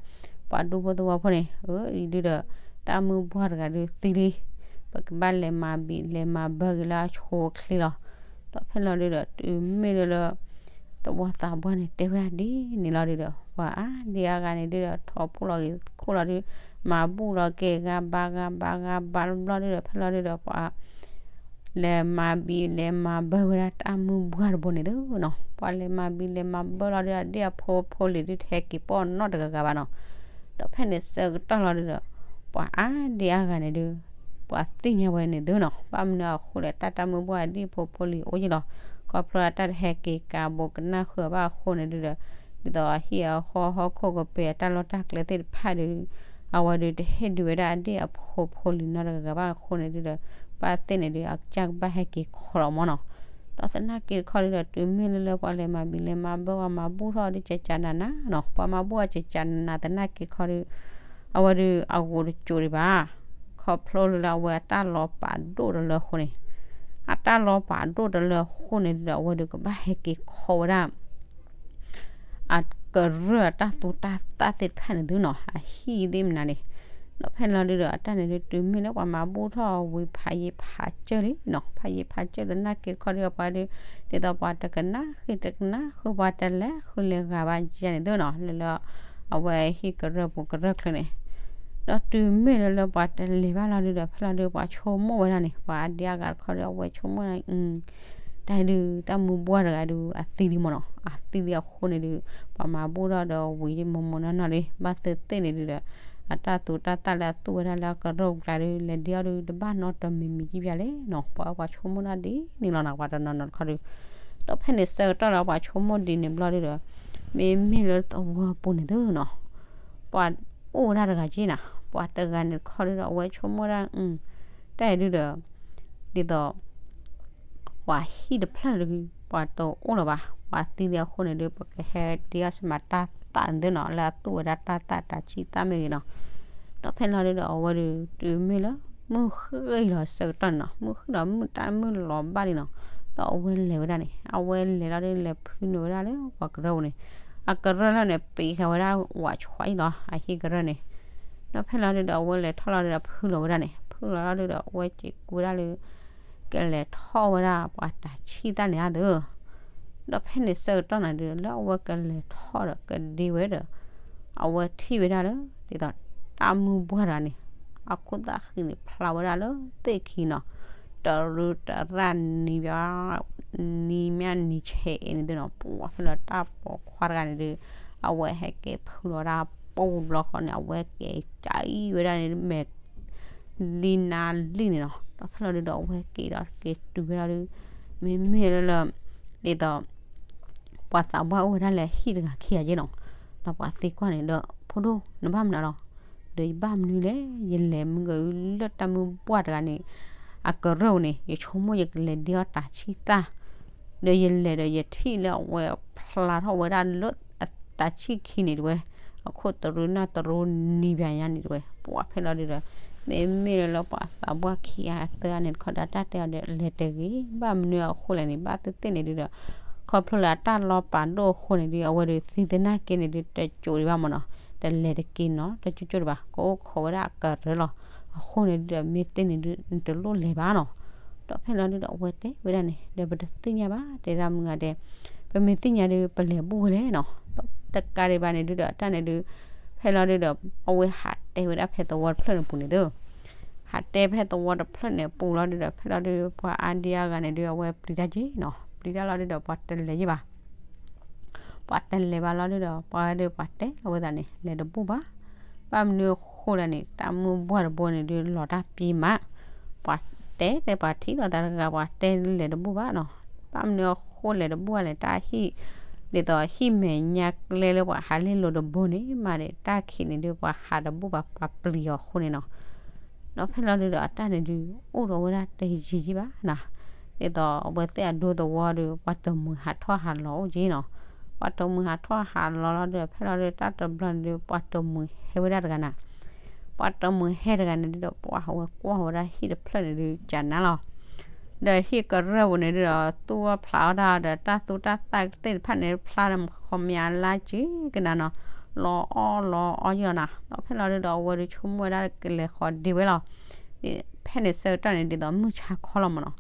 ပှၤဒူဖိသဝီဖိန့ၣ်, အၢ အံၤဒုးဒီး တၢ်မုၢ်ဘှၢ်တဂၤဒုးသံလံ, ပကဘၣ်လဲၤမၤဘံၣ်လဲၤမၤဘၢက့ၤလၢအဆိအချ့လီၤ. ဒီးဖဲလီၤဒုးဒီး တုၤမ့ၢ်လၢလၢ သဝီသးပှၢ်န့ၣ် တဲဝဲဒၣ်ဒ်န့ၣ်လီၤဒုးဒီး ပှၤအါဒံအါဂၤန့ၣ်ဒုးဒီး ထီၣ်ဖှိၣ်လီၤက့ၤခိၣ်လီၤဒုး မၤဘူၣ်လီၤက့ၤဂၤဘါဂၤဘါဂၤဘါဘျီဒုးဒီး ဖဲလီၤဒုးဒီး ပှၤလဲၤမၤဘံၣ်လဲၤမၤဘၢဝဲဒၣ်တၢ်မုၢ်ဘှၢ်တဘိန့ၣ်သုနီၤ. ပှၤလဲၤမၤဘံၣ်လဲၤမၤဘၢလီၤဒုးဒီး အဒ့ၣ်အဖိဖိလံၤဒုး တဟဲက့ၤပိာ်နီတဂၤဂၤဘၣ်နီၤ. ဒီးဖဲန့ၣ်ဆၢကတီၢ်လီၤဒုးဒီး ပှၤအါဒံအါဂၤန့ၣ်ဒုး ပှၤသ့ၣ်ညါဝဲန့ၣ်သုနီၤ, ဘၣ်မနုၤအဃိလဲၣ် တၢ်တၢ်မုၢ်ဘှၢ်အဒ့ၣ်ဖိဖိလံၤအိၣ်ယံၤလီၤ. ခီဖျိလၢတၢ်တဟဲက့ၤကးဘူးကနၣ်ဃုာ်အီၤဘၣ်အဃိန့ၣ်ဒုးဒီး ဒ်သိးအဟံၣ်အဃီဟီၣ်ခိၣ်ကပၤအတၢ်လီၢ်တၢ်ကျဲသ့ၣ်တဖၣ်ဒုး အဝဲဒုးတဟ့ၣ်ဒုးဝဲဒၣ်အဒ့ၣ်အဖိဖိလံၤနီတဂၤဂၤဘၣ်အဃိန့ၣ်ဒုးဒီး ဘၣ်သ့ၣ်န့ၣ်ဒုး အကစၢ်ကဘၣ်ဟဲက့ၤခီလီၤမၢ်နီၤ. ဒီးသနာ်က့တခီဒုးဒီး တုၤမ့ၢ်လၢလၢပှၤလဲၤမၤဘံၣ်လဲၤမၤဘၢပှၤမၤဘူၣ်ထီၣ်ဒုး ကကနးနးနီၤ, ပှၤမၤဘူၣ်အကကနးနးသနာ်က့တခီဒုး အဝဲဒုးအဂိၢ်တစိးဒံးဘၣ်. ခီဖျိလၢလၢအဝဲအတၢ်လီၤပာ်ဒိၣ်တလၢအဃိန့ၣ်, အတၢ်လီၤပာ်ဒိၣ်တလၢအဃိန့ၣ်ဒုးဒီး အဝဲဒုးကဘၣ်ဟဲက့ၤခီဝဲဒၣ် အကရၢၢ်အတၢ်သူတၢ်သၣ်သ့ၣ်တဖၣ်န့ၣ်သုနီၤ, အဟံၣ်သ့ၣ်မနုၤန့ၣ်. ဒီးဖဲလီၤဒုးဒီး အတၢ်န့ၣ်ဒုး တုၤမ့ၢ်လၢပှၤမၤဘူၣ်ထီၣ်ဝံၤဖးယံာ်ဖးစၢၢ်လံနီၤ, ဖးယံာ်ဖးစၢၢ်သနာ်က့တခီဒုး ပှၤဒုး ဒ်သိးပှၤတကနၣ်ဃုာ်တကနၣ်ဃုာ် ပှၤတလဲၤဃုာ်လဲၤဂၤဘၣ်ယါန့ၣ်သုနီၤ, လၢလၢ အဝဲဟံၣ်ကရၢၢ်ပူၤကရၢၢ်ချၢန့ၣ်. ဒီးတုၤမ့ၢ်လၢလၢပှၤတလဲၤဘၣ်လီၤဒုးဒီး ဖဲလီၤဒုး ပှၤဆိကမိၣ်ဝဲဒၣ်န့ၣ်, ပှၤအါဒံအါဂၤတခီဒုး အဝဲဆိကမိၣ်ဝဲဒၣ် အံၤ တၢ်ဒုး တၢ်မုၢ်ဘှၢ်တဂၤဒုး အသံလံမၢ်နီၤ, အသံလံအဃိန့ၣ်ဒုး ပှၤမၤဘူၣ်ထီၣ်ဒီးဝံၤမိၢ်မိၢ်နီၢ်နီၢ်လံ, ဘၣ်သ့ၣ်သ့ၣ်န့ၣ်ဒုးဒီး အတၢ်သူတၢ်သၣ်လၢအသူၣ်ဝဲဒၣ်လၢအကရၢၢ်ပူၤကျါဒုး လဲၤဒ့အီၣ်ဒုး တဘၣ်နီတမံၤမံၤကံဘၣ်လဲၣ်နီၤ, ပှၤပှၤဆိကမိၣ်ဒၣ်ဒ်န့ၣ်လီၤနီၤ, ပှၤတနီၤနီၤတခီဒုး. ဒီးဖဲန့ၣ်ဆၢကတီၢ်လၢ ပှၤဆိကမိၣ်ဒ်န့ၣ်ဘျီဒုးဒီး မ့မ့ၢ်လၢသဝီပူၤန့ၣ်သုနီၤ, ပှၤအိၣ်ဝဲဒၣ်တဂၤက့နီၤ, ပှၤတဂၤန့ၣ်တခီဒုးဒီး အဝဲဆိကမိၣ်ဒၣ် အံၤ တၢ်အံၤဒုးဒီး ဒ်သိး ပှၤဟံၣ်တဖျၢၣ်ဒုး ပှၤတအိၣ်လၢၤဘၣ်, ပှၤသံလံအဃိန့ၣ်ဒုး ပကဟဲဒ့အီၣ်စ့ၢ်မးတၢ်သၣ်န့ၣ်သုနီၤ, လၢအသူၣ်ဝဲဒၣ်တၢ်သၣ်တၢ်ဆံၣ်သၣ်မ့ၢ်ဂ့ၤနီၤ. ဒီးဖဲလီၤဒုးဒီး အဝဲဒုး တုၤမ့ၢ်လၢ မုၢ်ဃ့ၢ်လီၤဆၢကတီၢ်န့ၣ်နီၤ, မုၢ်ဃ့ၢ်ဒီးမုၢ်တၢ်မုၢ်လီၤဘၣ်လံနီၤ, ဒီးအဝဲလဲၤဝဲဒၣ်န့ၣ် အဝဲလဲၤလီၤဒုး လဲၤဖုနုာ်ဝဲဒၣ်လၢပှၤကရၢၢ်ပူၤန့ၣ်, အကရၢၢ်လီၤန့ၣ် ပံးဃာ်ဝဲဒၣ်ဝးဆှးအံၤလီၤ, အဟံၣ်ကရၢၢ်န့ၣ်. ဒီးဖဲလီၤဒုးဒီး အဝဲလဲၤထီၣ်လီၤဒုးဒီး ဖုလီၤဝဲဒၣ်န့ၣ်, ဖုလီၤလီၤဒုးဒီး အဝဲစံးကွဲဒၣ်လၢ ကလဲၤထီၣ်ဝဲဒၣ်ပှၤတၢ်ဆံၣ်သၣ်န့ၣ်ဧါသၢ. ဒီးဖဲန့ၣ်ဆၢကတီၢ်န့ၣ်ဒုး လၢအဝဲကလဲၤထီၣ်ဒီးကဒ့ဝဲဒီး အဝဲထံၣ်ဝဲဒၣ်လၢ ဒ်သိး တၢ်မုၢ်ဘှၢ်တဂၤန့ၣ် အခိၣ်သၣ်ဃံန့ၣ် ဖျါဝဲဒၣ်လၢသ့ၣ်ခံနီၤ, တရူးတရၣ်နံၤဘၣ် နံၤမးနံၤဆဲးအံၤန့ၣ်သ့ၣ်နီၤ, ပှၤဖဲလၢတၢ်ပိာ်ခွါတဂၤန့ၣ်ဒုး အဝဲဟဲက့ၤဖုလီၤဒၣ်ပူၤဘျီဃီန့ၣ် အဝဲက့ၤကၢအံၤဝဲဒၣ်န့ၣ် မဲာ် လံနါလံန့ၣ်နီၤ. ဒီးဖဲလီၤဒုးဒီး အဝဲက့ၤဒီးက့ၤတုၤဝဲဒၣ်ဒုး မ့မ့ၢ်လၢလၢ ဒ်သိး ပှၤသးပှၢ်အိၣ်ဝဲဒၣ်လၢဟံၣ်တဂၤခံဂၤက့နီၤ. ဒီးပှၤသံကွၢ်န့ၣ်ဒီး ဖိဒိၣ် နဘၣ်မနုၤလီၤ. ဒီးယဘၣ်မနုၤလဲၣ်, ယလဲၤမုၢ်ကလၢတၢ်မုၢ်ဘှၢ်တဂၤန့ၣ် အကရၢၢ်န့ၣ် ယဆိကမိၣ်ယကလဲၤဒ့အီၣ်တၢ်ဆံၣ်သၣ် ဒီးယလဲၤဒီးယထံၣ်လၢအဝဲဖျါထီၣ်ဝဲဒၣ်လၢတၢ်ဆံၣ်ခံန့ၣ်တဝဲ, အခိၣ်တရူးနၢ်တရူးနံၤဘၣ်ညါန့ၣ်တဝဲ, ပှၤဖဲလီၤဒုးဒီး မ့မ့ၢ်လၢလၢပှၤသးပှၢ်ခံဂၤသၢဂၤန့ၣ်တခီဒီး တၢ်တဲအီၤဒီးလဲၤတဂ့ၤ, ဘၣ်မနုၤအဃိလဲၣ်န့ၣ် ဘၣ်သ့ၣ်သ့ၣ်န့ၣ်ဒုးဒီး ခီဖျိလၢအတၢ်လီၤပာ်ဒိၣ်အဃိန့ၣ်ဒုး အဝဲဒုးသံသနာ်က့န့ၣ်ဒုး တစိၤဒံးဘၣ်မၢ်နီၤ, တလဲၤတက့ၢ်နီၤ တကၠိကၠိဒံးဘၣ်, ကအိၣ်ခိးဝဲဒၣ်အကရၢၢ်လီၤ. အဃိန့ၣ်ဒုးဒီး မ့ၢ်သ့ၣ်န့ၣ်ဒုး နတလိၣ်လဲၤဘၣ်နီၤ. ဒီးဖဲလီၤဒုးဒီး အဝဲတဲဝဲဒၣ်န့ၣ် ဒီးပတသ့ၣ်ညါဘၣ် တဲဒၣ်မုၢ်ဂၤဒဲး, ပမ့ၢ်သ့ၣ်ညါဒုး ပလဲၤဘူၣ်ဝဲလဲၣ်နီၤ. ဒီးတကးဒံးဘၣ်န့ၣ်ဒုးဒီး တၢ်န့ၣ်ဒုး ဖဲလီၤဒုးဒီး အဝဲဟးတဲဝဲဒၣ်ဖဲသဝီတဖျၢၣ်န့ၣ်ပူၤန့ၣ်သု ဟးတဲဖဲသဝီတဖျၢၣ်န့ၣ်ပူၤလီၤဒုးဒီး ဖဲလီၤဒုး ပှၤအါဒံအါဂၤန့ၣ်ဒုး အဝဲပျံၤတၢ်က့နီၤ, ပျံၤတၢ်လီၤဒုးဒီး ပှၤတလဲၤယံၤဘၣ်, ပှၤတလဲၤဘၣ်လီၤဒုးဒီး ပှၤဒုးပှၤတဲလီၤဝဲသးန့ၣ် လဲၤတဘူၣ်ဘၣ်, ဘၣ်မနုၤ ဘၣ်မနုၤအဃိလဲၣ်န့ၣ် တၢ်မုၢ်ဘှၢ်တဘိန့ၣ်ဒုးလီၤတၢ်ပံၤမး, ပှၤတဲတဲပှၤထံၣ်လိာ်သးတဂၤ ပှၤတဲလဲၤတဘူၣ်ဘၣ်နီၤ, ဘၣ်မနုၤအဃိလဲၤတဘူၣ်ဘၣ်လဲၣ် တၢ်ဟံၣ် ဒ်သိးဟံၣ်မဲာ်ညါကျဲလၢပှၤဟးလဲၤလိၤတဘိန့ၣ် မးဒ်တၢ်ခံးန့ၣ်ဒုး ပှၤဟးတဘူၣ်ဘၣ် ပှၤပျံၤအီၤအဃိန့ၣ်နီၤ. ဒီးဖဲလီၤဒုးဒီးအတၢ်န့ၣ်ဒုး အိၣ်ဒီးဝဲဒၣ်တယံာ်ယံာ်ဘၣ်နီၤ, ဒ်သိးအဝဲသ့ၣ်အဒိသဝီဒီး ပှၤတမှံၤဟးထီၣ်ဟးလီၤအိၣ်က့နီၤ, ပှၤတမှံၤဟးထီၣ်ဟးလီၤလီၤဒီး ဖဲလီၤဒုးတၢ်တဘျီန့ၣ်ဒုး ပှၤတမှံၤဟဲဝဲဒၣ်တဂၤနၤ, ပှၤတမှံၤဟဲတဂၤန့ၣ်ဒုးဒီး ပှၤဟးဝဲကွၢ်ဝဲဒၣ်ဟံၣ်တဖျၢၣ်န့ၣ်ဒုး ကနၤလီၤ ဒီးဟံၣ်ကရၢၢ်ပူၤန့ၣ်ဒုးဒီး သူၣ်အီၣ်ဖျးအီၣ်တၢ်ဒီး တၢ်သူတၢ်သၣ်သ့ၣ်တဖၣ်န့ၣ် ဖျါဒီးခီပညီလါက့ၤကနၤနီၤ, လီၤအီၣ်လီၤအီယီၤနီၤ, ဒီးဖဲလီၤဒုးဒီးအဝဲဒုးဆိကမိၣ်ဝဲဒၣ်ကလဲၤဃီၤဒ့ဝဲလီၤ. ဖဲန့ၣ်ဆၢကတီၢ်န့ၣ် ဒ်သိးမုၢ်ဆါခီလီၤမးနီၤ,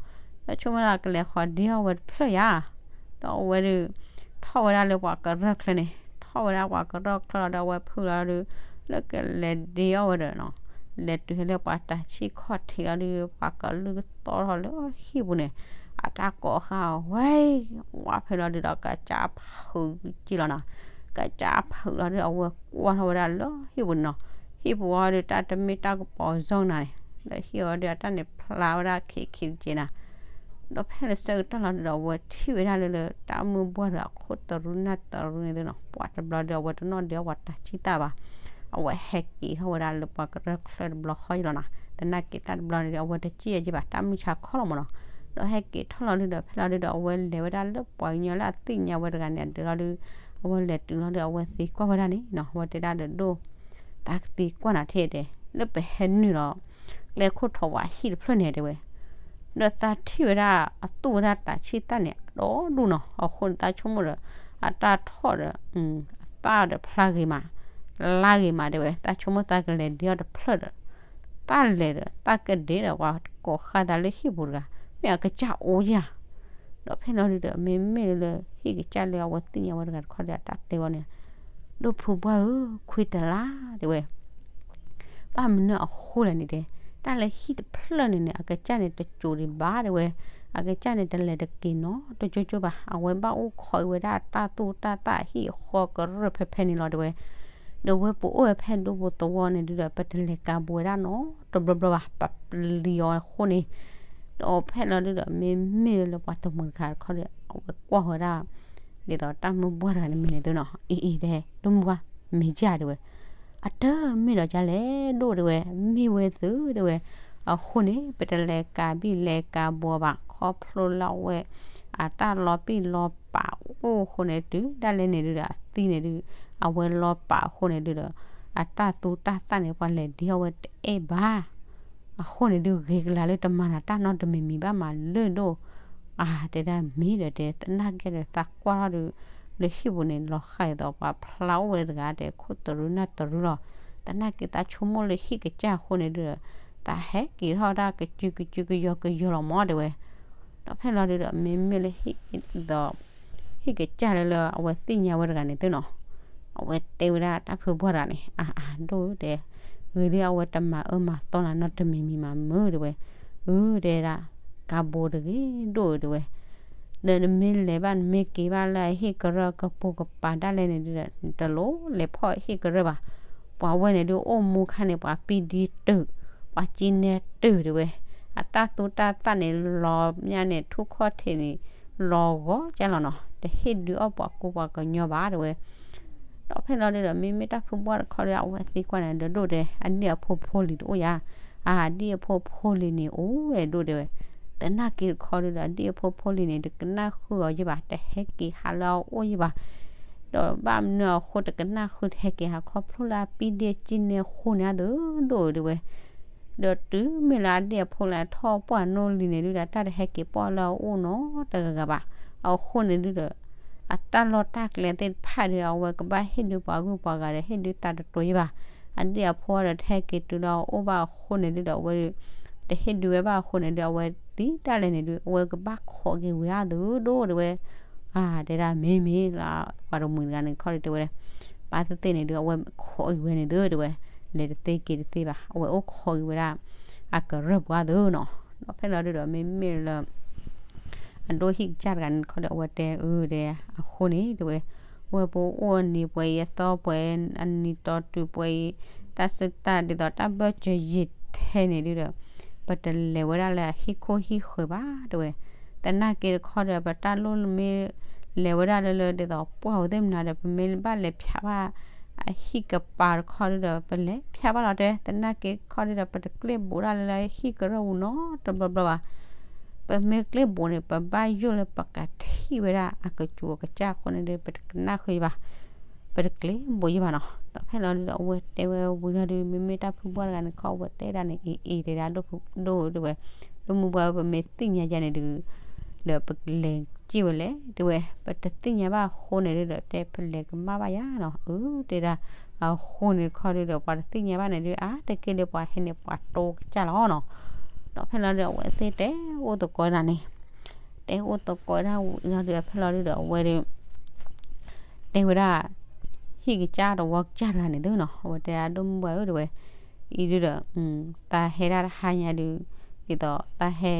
ဒီးဆိကမိၣ်ဝဲဒၣ်ကလဲၤဃီၤဒ့အီၣ်ဝဲတဖျၢၣ်ယါ ဒီးအဝဲဒုး ထီၣ်ဝဲဒၣ်လၢပှၤကရၢၢ်ချၢန့ၣ်, ထီၣ်ဝဲဒၣ်ပှၤကရၢၢ်ချၢလီၤဒီး အဝဲဖုးလီၤဒုး လၢကလဲၤဒ့အီၣ်ဝဲဒီးနီၤ, လဲၤတုၤလၢပှၤတၤဆံၣ်ခီၣ်ထံးလီၤဒုး ပှၤကလုၢ်ကသီထီၣ်လၢဟံၣ်ပူၤန့ၣ်, အတၢ်ကိးဃာ်ဝဲ, ဝါဖဲလီၤဒုးဒီး ကစၢ်ဖုးက့လီၤနီၤ, ကစၢ်ဖုးလီၤဒုး အဝဲကွၢ်ထီၣ်ဝဲဒၣ်လၢဟံၣ်ပူၤန့ၣ်နီၤ, ဟံၣ်ပူၤအီၤဒုး တၢ်တမ့ၢ်တၢ်ကပီၤကၠီနၤန့ၣ်, ဒီးဟံၣ်အီၤဒုး အတၢ်န့ၣ်ဖျါဝဲဒၣ်ခံခံက့နၤ ဒီးဖဲလီၤဆၢကတီၢ်လီၤဒုးဒီး အဝဲထံၣ်ဝဲဒၣ်လၢလၢ တၢ်မုၢ်ဘှၢ်ဒီးအခိၣ်တရူးနၢ်တရူးန့ၣ်သုနီၤ, ပှၤတဘျီဒီး အဝဲတနီၣ်ဒ့အီၣ်ပှၤတၤဆံၣ်သၣ်ဘၣ်, အဝဲဟဲက့ၤထီၣ်ဝဲဒၣ်လၢပှၤကရၢၢ်ချၢတဘျီဃီလီၤနီၤ, သနာ်က့တၢ်တဘျီန့ၣ်ဒီး အဝဲတစံၣ်အီၤက့ဘၣ် တၢ်မုၢ်ဆါခီလီၤမးနီၤ, ဒီးဟဲက့ၤထီၣ်လီၤဒုးဒီး ဖဲလီၤဒုးဒီး အဝဲလဲၤဝဲဒၣ်လၢပှၤကညီလၢအသ့ၣ်ညါဝဲတဂၤန့ၣ် အဒုးလီၤဒုး, အဝဲလဲၤတုၤလီၤဒုး အဝဲသံကွၢ်ဝဲဒၣ်န့ၣ်နီၤ, အဝဲတဲဒၣ်ဒီးဒိၣ်, သးကသံကွၢ်နၤထဲတဲ, လၢပဟဲနုာ်လီၤ ကျဲခိၣ်ထီးဝးဟံၣ်တဖျၢၣ်န့ၣ်တဲဝဲ ဒီးသးထံၣ်ဝဲဒၣ် အသူၣ်ဝဲဒၣ်တၤဆံၣ်သၣ်န့ၣ် အဒီဒူၣ်နီၤ, အဃိန့ၣ် သးဆိကမိၣ်ဒီး အတၢ်ထီၣ်ဒီး အသၣ်ဒီးဖျါဂ့ၤမး, လါဂ့ၤမးတဲဝဲ, သးဆိကမိၣ်သးကလဲၤဒ့အီၣ်တဖျၢၣ်ဒီး သၣ်လဲၤဒီး သၣ်ကဒ့ဒီး ပှၤကိးဃာ်သးလၢဟံၣ်ပူၤတဂၤ မ့ၢ်အကစၢ်အိၣ်ဧါ. ဒီးဖဲလီၤဒုးဒီး မ့မ့ၢ်လၢဟံၣ်ကစၢ်လၢအဝဲသ့ၣ်ညါဝဲတဂၤတခီဒီး အတၢ်တဲဝဲန့ၣ်, ဒိၣ်ဖုဘှၢ်ဧၢ, ခွံတလါတဲဝဲ ဘၣ်မနုၤအဃိလဲၣ်န့ၣ်တဲ, တၢ်လၢဟံၣ်တဖျၢၣ်န့ၣ်န့ၣ် အကစၢ်န့ၣ် တစိၤဒံးဘၣ်တဲဝဲ, အကစၢ်န့ၣ် တလဲၤတက့ၤနီတကၠိကၠိဘၣ်, အဝဲဘၣ်အိၣ်ခိးအံၤဝဲဒၣ်တၢ်သူၣ်တၢ်သၣ်ဟံၣ်အဃီကရၢၢ်ဖဲဖဲန့ၣ်လီၤတဲဝဲ, ဒီးဝဲပအိၣ်ဝဲဖဲဒိပူၤသဝီန့ၣ်ဒုးဒီး ပတလဲၤကၤဘိဝဲဒၣ်နီတဘျီဘျီဘၣ်, ပပျံၤအီၤအဃိန့ၣ်, ဒီးဖဲလီၤဒုးဒီး မ့မ့ၢ်လၢပှၤတမှံၤတခါတခီဒီး အဝဲကွၢ်ဝဲဒၣ် ဒ်သိးတၢ်မုၢ်ဘှၢ်တဂၤန့ၣ်မ့ၢ်န့ၣ်သုနီၤ, အံၤအံၤတဲ ဒိၣ်မုၢ်ဘှၢ် မ့ၢ်ယၤတဲဝဲ, အတမ့ၢ်ဒီးယၤလဲၣ်ဒိၣ်တဲဝဲ, မ့ၢ်ဝဲသုတဲဝဲ, အဃိန့ၣ် ပတလဲၤကၤဘံၣ်လဲၤကၤဘိဘၣ် ခီဖျိလၢအဝဲ အတၢ်လီၤပံာ်လီၤပာ်အိၣ်အဃိန့ၣ်တုၤဒၣ်လဲာ်န့ၣ်ဒုးဒီး အသံန့ၣ်ဒုး အဝဲလီၤပာ်အဃိန့ၣ်ဒုးဒီး အတၢ်သူတၢ်သၣ်န့ၣ် ပှၤလဲၤဒ့အီၣ်ဝဲတအဲၣ်ဘၣ် အဃိန့ၣ်ဒုး ဂ့ၤကလၤလၢတမၤနၤတၢ်နီတမံၤမံၤဘၣ်မးလၢဒိၣ်, အါ တဲဒၣ်မ့ၢ်ဒီးတဲ သနာ်က့ဒီးသးကွၢ်ထီၣ်ဒုး လၢဟံၣ်ပူၤန့ၣ် လီၤဃာ်ဒ်သိးပှၤဖျါအိၣ်ဝဲတဂၤဒီး ခိၣ်တရူးနၢ်တရူးလီၤ, သနာ်က့သးဆိကမိၣ်လၢဟံၣ်ကစၢ်အဃိန့ၣ်ဒုး သးဟဲက့ၤထီၣ်ဒၣ်ကစုကစုကယီကယီလီၤမးတဲဝဲ, ဒီးဖဲလီၤဒုးဒီး မ့မ့ၢ်လၢဟံၣ်ဒ်သိး ဟံၣ်ကစၢ်လၢလၢအဝဲသ့ၣ်ညါဝဲတဂၤန့ၣ်သုနီၤ, အဝဲတဲဝဲဒၣ်တၢ်ဖုဘှၢ်တဂၤန့ၣ် အါအါဒိၣ်တဲ, ဂ့ၤဒ်အဝဲတမၤအၢမၤသီနၤနီတမံၤမံၤမးမုာ်တဲဝဲ, အၢ တဲဒၣ် ကၤဘိတဂ့ၤဒိၣ်တဲဝဲ, ဒီးနမ့ၢ်လဲၤဘၣ်နမ့ၢ်က့ၤဘၣ်လၢအဟံၣ်ကရၢၢ်ကပိာ်ကပၤဒၣ်လဲာ်န့ၣ်ဒုးဒီး နတလိၣ်လဲၤဖီၣ်ဟံၣ်ကရၢၢ်ဘၣ်, ပှၤဝဲန့ၣ်ဒုးအိၣ်မူခါန့ၣ် ပှၤပံဒံတုာ်, ပှၤကံနဲတုာ်တဲဝဲ, အတၢ်သူတၢ်သၣ်န့ၣ်လီၤမးန့ၣ် ထူၣ်ခီၣ်ထံးန့ၣ် လီၤဂီၤကၢ်လီၤနီၤ, တဟ့ၣ်ဒုးအီၣ်ပှၤကူပှၤကညီဘၣ်တဲဝဲ, ဒီးဖဲလီၤဒုးဒီး မ့မ့ၢ်တၢ်ဖုဘှၢ်တခီဒီး အဝဲသံကွၢ်န့ၣ်ဒီးဒိၣ်တဲ အဒံၣ်အဖိဖိလံၤတအိၣ်ယၤ, အဒံၣ်အဖိဖိလံၤန့ၣ် အိၣ်ဝဲဒိၣ်တဲဝဲ, သနာ်က့တခီဒုးဒီး အဒံၣ်အဖိဖိလံၤန့ၣ် တကနၣ်ဃုာ်အီၤယံာ်ဘၣ်, တဟဲက့ၤဟးလၢအအိၣ်ယံာ်ဘၣ်, ဒီးဘၣ်မနုၤအဃိတကနၣ်ဃုာ်တဟဲက့ၤဟးခီဖျိလၢအပံဒံအကံနဲအဃိန့ၣ်အသိးဒိၣ်တဲဝဲ ဒီးတုၤမ့ၢ်လၢအဒံၣ်အဖိလၢထီၣ်ပှၢ်နီၣ်လံၤန့ၣ်ဒုးဒီး တၢ်တဟဲက့ၤပှၢ်လၢအအိၣ်နီတဂၤဂၤဘၣ်, အဃိန့ၣ်ဒုးဒီး အတၢ်လီၢ်တၢ်ကျဲသ့ၣ်တဖၣ်ဒီး အဝဲကဘၣ်ဟ့ၣ်ဒုးပှၤဂုၤပှၤဂၤဒီး ဟ့ၣ်ဒုးသးတတိၤယံာ်ဘၣ်, အဒံၣ်အဖိဒီးတဟဲက့ၤတုၤလၢအအိၣ်ဘၣ်အဃိန့ၣ်ဒုးဒီး အဝဲ တဟ့ၣ်ဒုးဝဲဘၣ်အဃိန့ၣ်ဒုး အဝဲသံဒၣ်လဲာ်န့ၣ်ဒုး အဝဲကဘၣ်ခိးက့ၤဝဲအသိးဒိၣ်တဲဝဲ, အါ တဲဒၣ်မ့ၢ်မ့ၢ်လၢ ပှၤတမှံၤတဂၤန့ၣ်တခီဒုးတဲဝဲ, ဘၣ်သ့ၣ်သ့ၣ်န့ၣ်ဒုး အဝဲခိးက့ၤဝဲန့ၣ်သုတဲဝဲ, လဲၤတသ့က့ၤတသ့ဘၣ် အဝဲအိၣ်ခိးက့ၤဝဲဒၣ် အကရၢၢ်ပှၤအသိးနီၤ, ဒီးဖဲလီၤဒုးဒီး မ့မ့ၢ်လၢ အဒိဟံၣ်ကစၢ်တဂၤန့ၣ်တခီဒီး အဝဲတဲအၢတဲ အဃိန့ၣ်တဲဝဲ, ဝဲပအိၣ်အနံၤပှဲၤအံၤ အသီပှဲၤ အနံၤတီတုၤပှဲၤအံၤ တၢ်စတၢ်ဒ်သိးတၢ်ဘၢၣ်စၢၤယံာ်ထဲန့ၣ်ဒုဒီး ပတလဲၤဝဲဒၣ်လၢအဟံၣ်ခိၣ်ဟံၣ်ဃၢၤဘၣ်တဲဝဲ. သနာ်က့တခီဒီး ပတၢ်လိၣ်မ့ၢ်လဲၤဝဲဒၣ်လၢလၢဒ်သိးပှၢ်ဧိၤသ့ၣ်မနုၤဒီး ပမ့ၢ်ဘၣ်လဲၤဖျါဘၣ်အဟံၣ်ကပၤတခီဒုဒီး ပလဲၤဖျါဘၣ်လီၤတဲဝဲ. သနာ်က့တခီဒုဒီး ပတကျ့ၣ်ဘူးဒၣ်လၢလၢဟံၣ်ကရၢၢ်ပူၤနီတဘျီဘျီဘၣ်. ပမ့ၢ်ကျ့ၣ်ဘူးန့ၣ် ပဘၣ်ယိၣ်လၢပကထံၣ်ဝဲဒၣ်အကစူၤအကစၢ်အဃိန့ၣ်ဒီး ပတကနၣ်ဃုာ်ယဘၣ်, ပတကျ့ၣ်ဘူးယဘၣ်နီၤ. ဒီးဖဲလီၤဒုဒီး အဝဲတဲဝဲဝံၤလီၤဒု မ့မ့ၢ်တၢ်ဖုဘှၣ်တဂၤန့ၣ် ခီဝဲတဲဒၣ်န့ၣ် အ့ၣ်အ့ၣ်တဲဒၣ် ဒိၣ်ဖုဒိၣ်တဲဝဲ, ဒိၣ်မုၢ်ပှၢ်ဧၢ ပမ့ၢ်သ့ၣ်ညါယါန့ၣ်ဒု ဒီးပလဲၤစ့ၢ်ဝဲလဲၣ်တဲဝဲ. ပတသ့ၣ်ညါဘၣ်အဃိန့ၣ်ဒုဒီး တဲပလဲၤကမၣ်ဘၣ်ယါနီၤ အၢ တဲဒၣ်. အဃိန့ၣ်တခီဒုဒီး ပှၤတသ့ၣ်ညါဘၣ်န့ၣ်ဒု အါတက့ၢ်လၢပှၤဟဲန့ၣ် ပှၤတိကစၢ်လီၤနီၤ. ဒီးဖဲလီၤဒု အဝဲသ့ၣ်တဲအိၣ်သကိးဒၣ်န့ၣ်, တဲအိၣ်သကိးဒၣ်ဝံၤလီၤဒု ဖဲလီၤဒုဒီး အဝဲဒု တဲဝဲဒၣ် ဟံၣ်ကစၢ်တဝီကစၢ်တဂၤန့ၣ်သုနီၤ အဝဲတဲဒၣ် ဒိၣ်မုၢ်ပှၢ်ဧၢ တဲဝဲ, အံၤဒုဒီး သးဟဲဒၣ်တဟါညါဒု ဒ်သိးသးဟဲ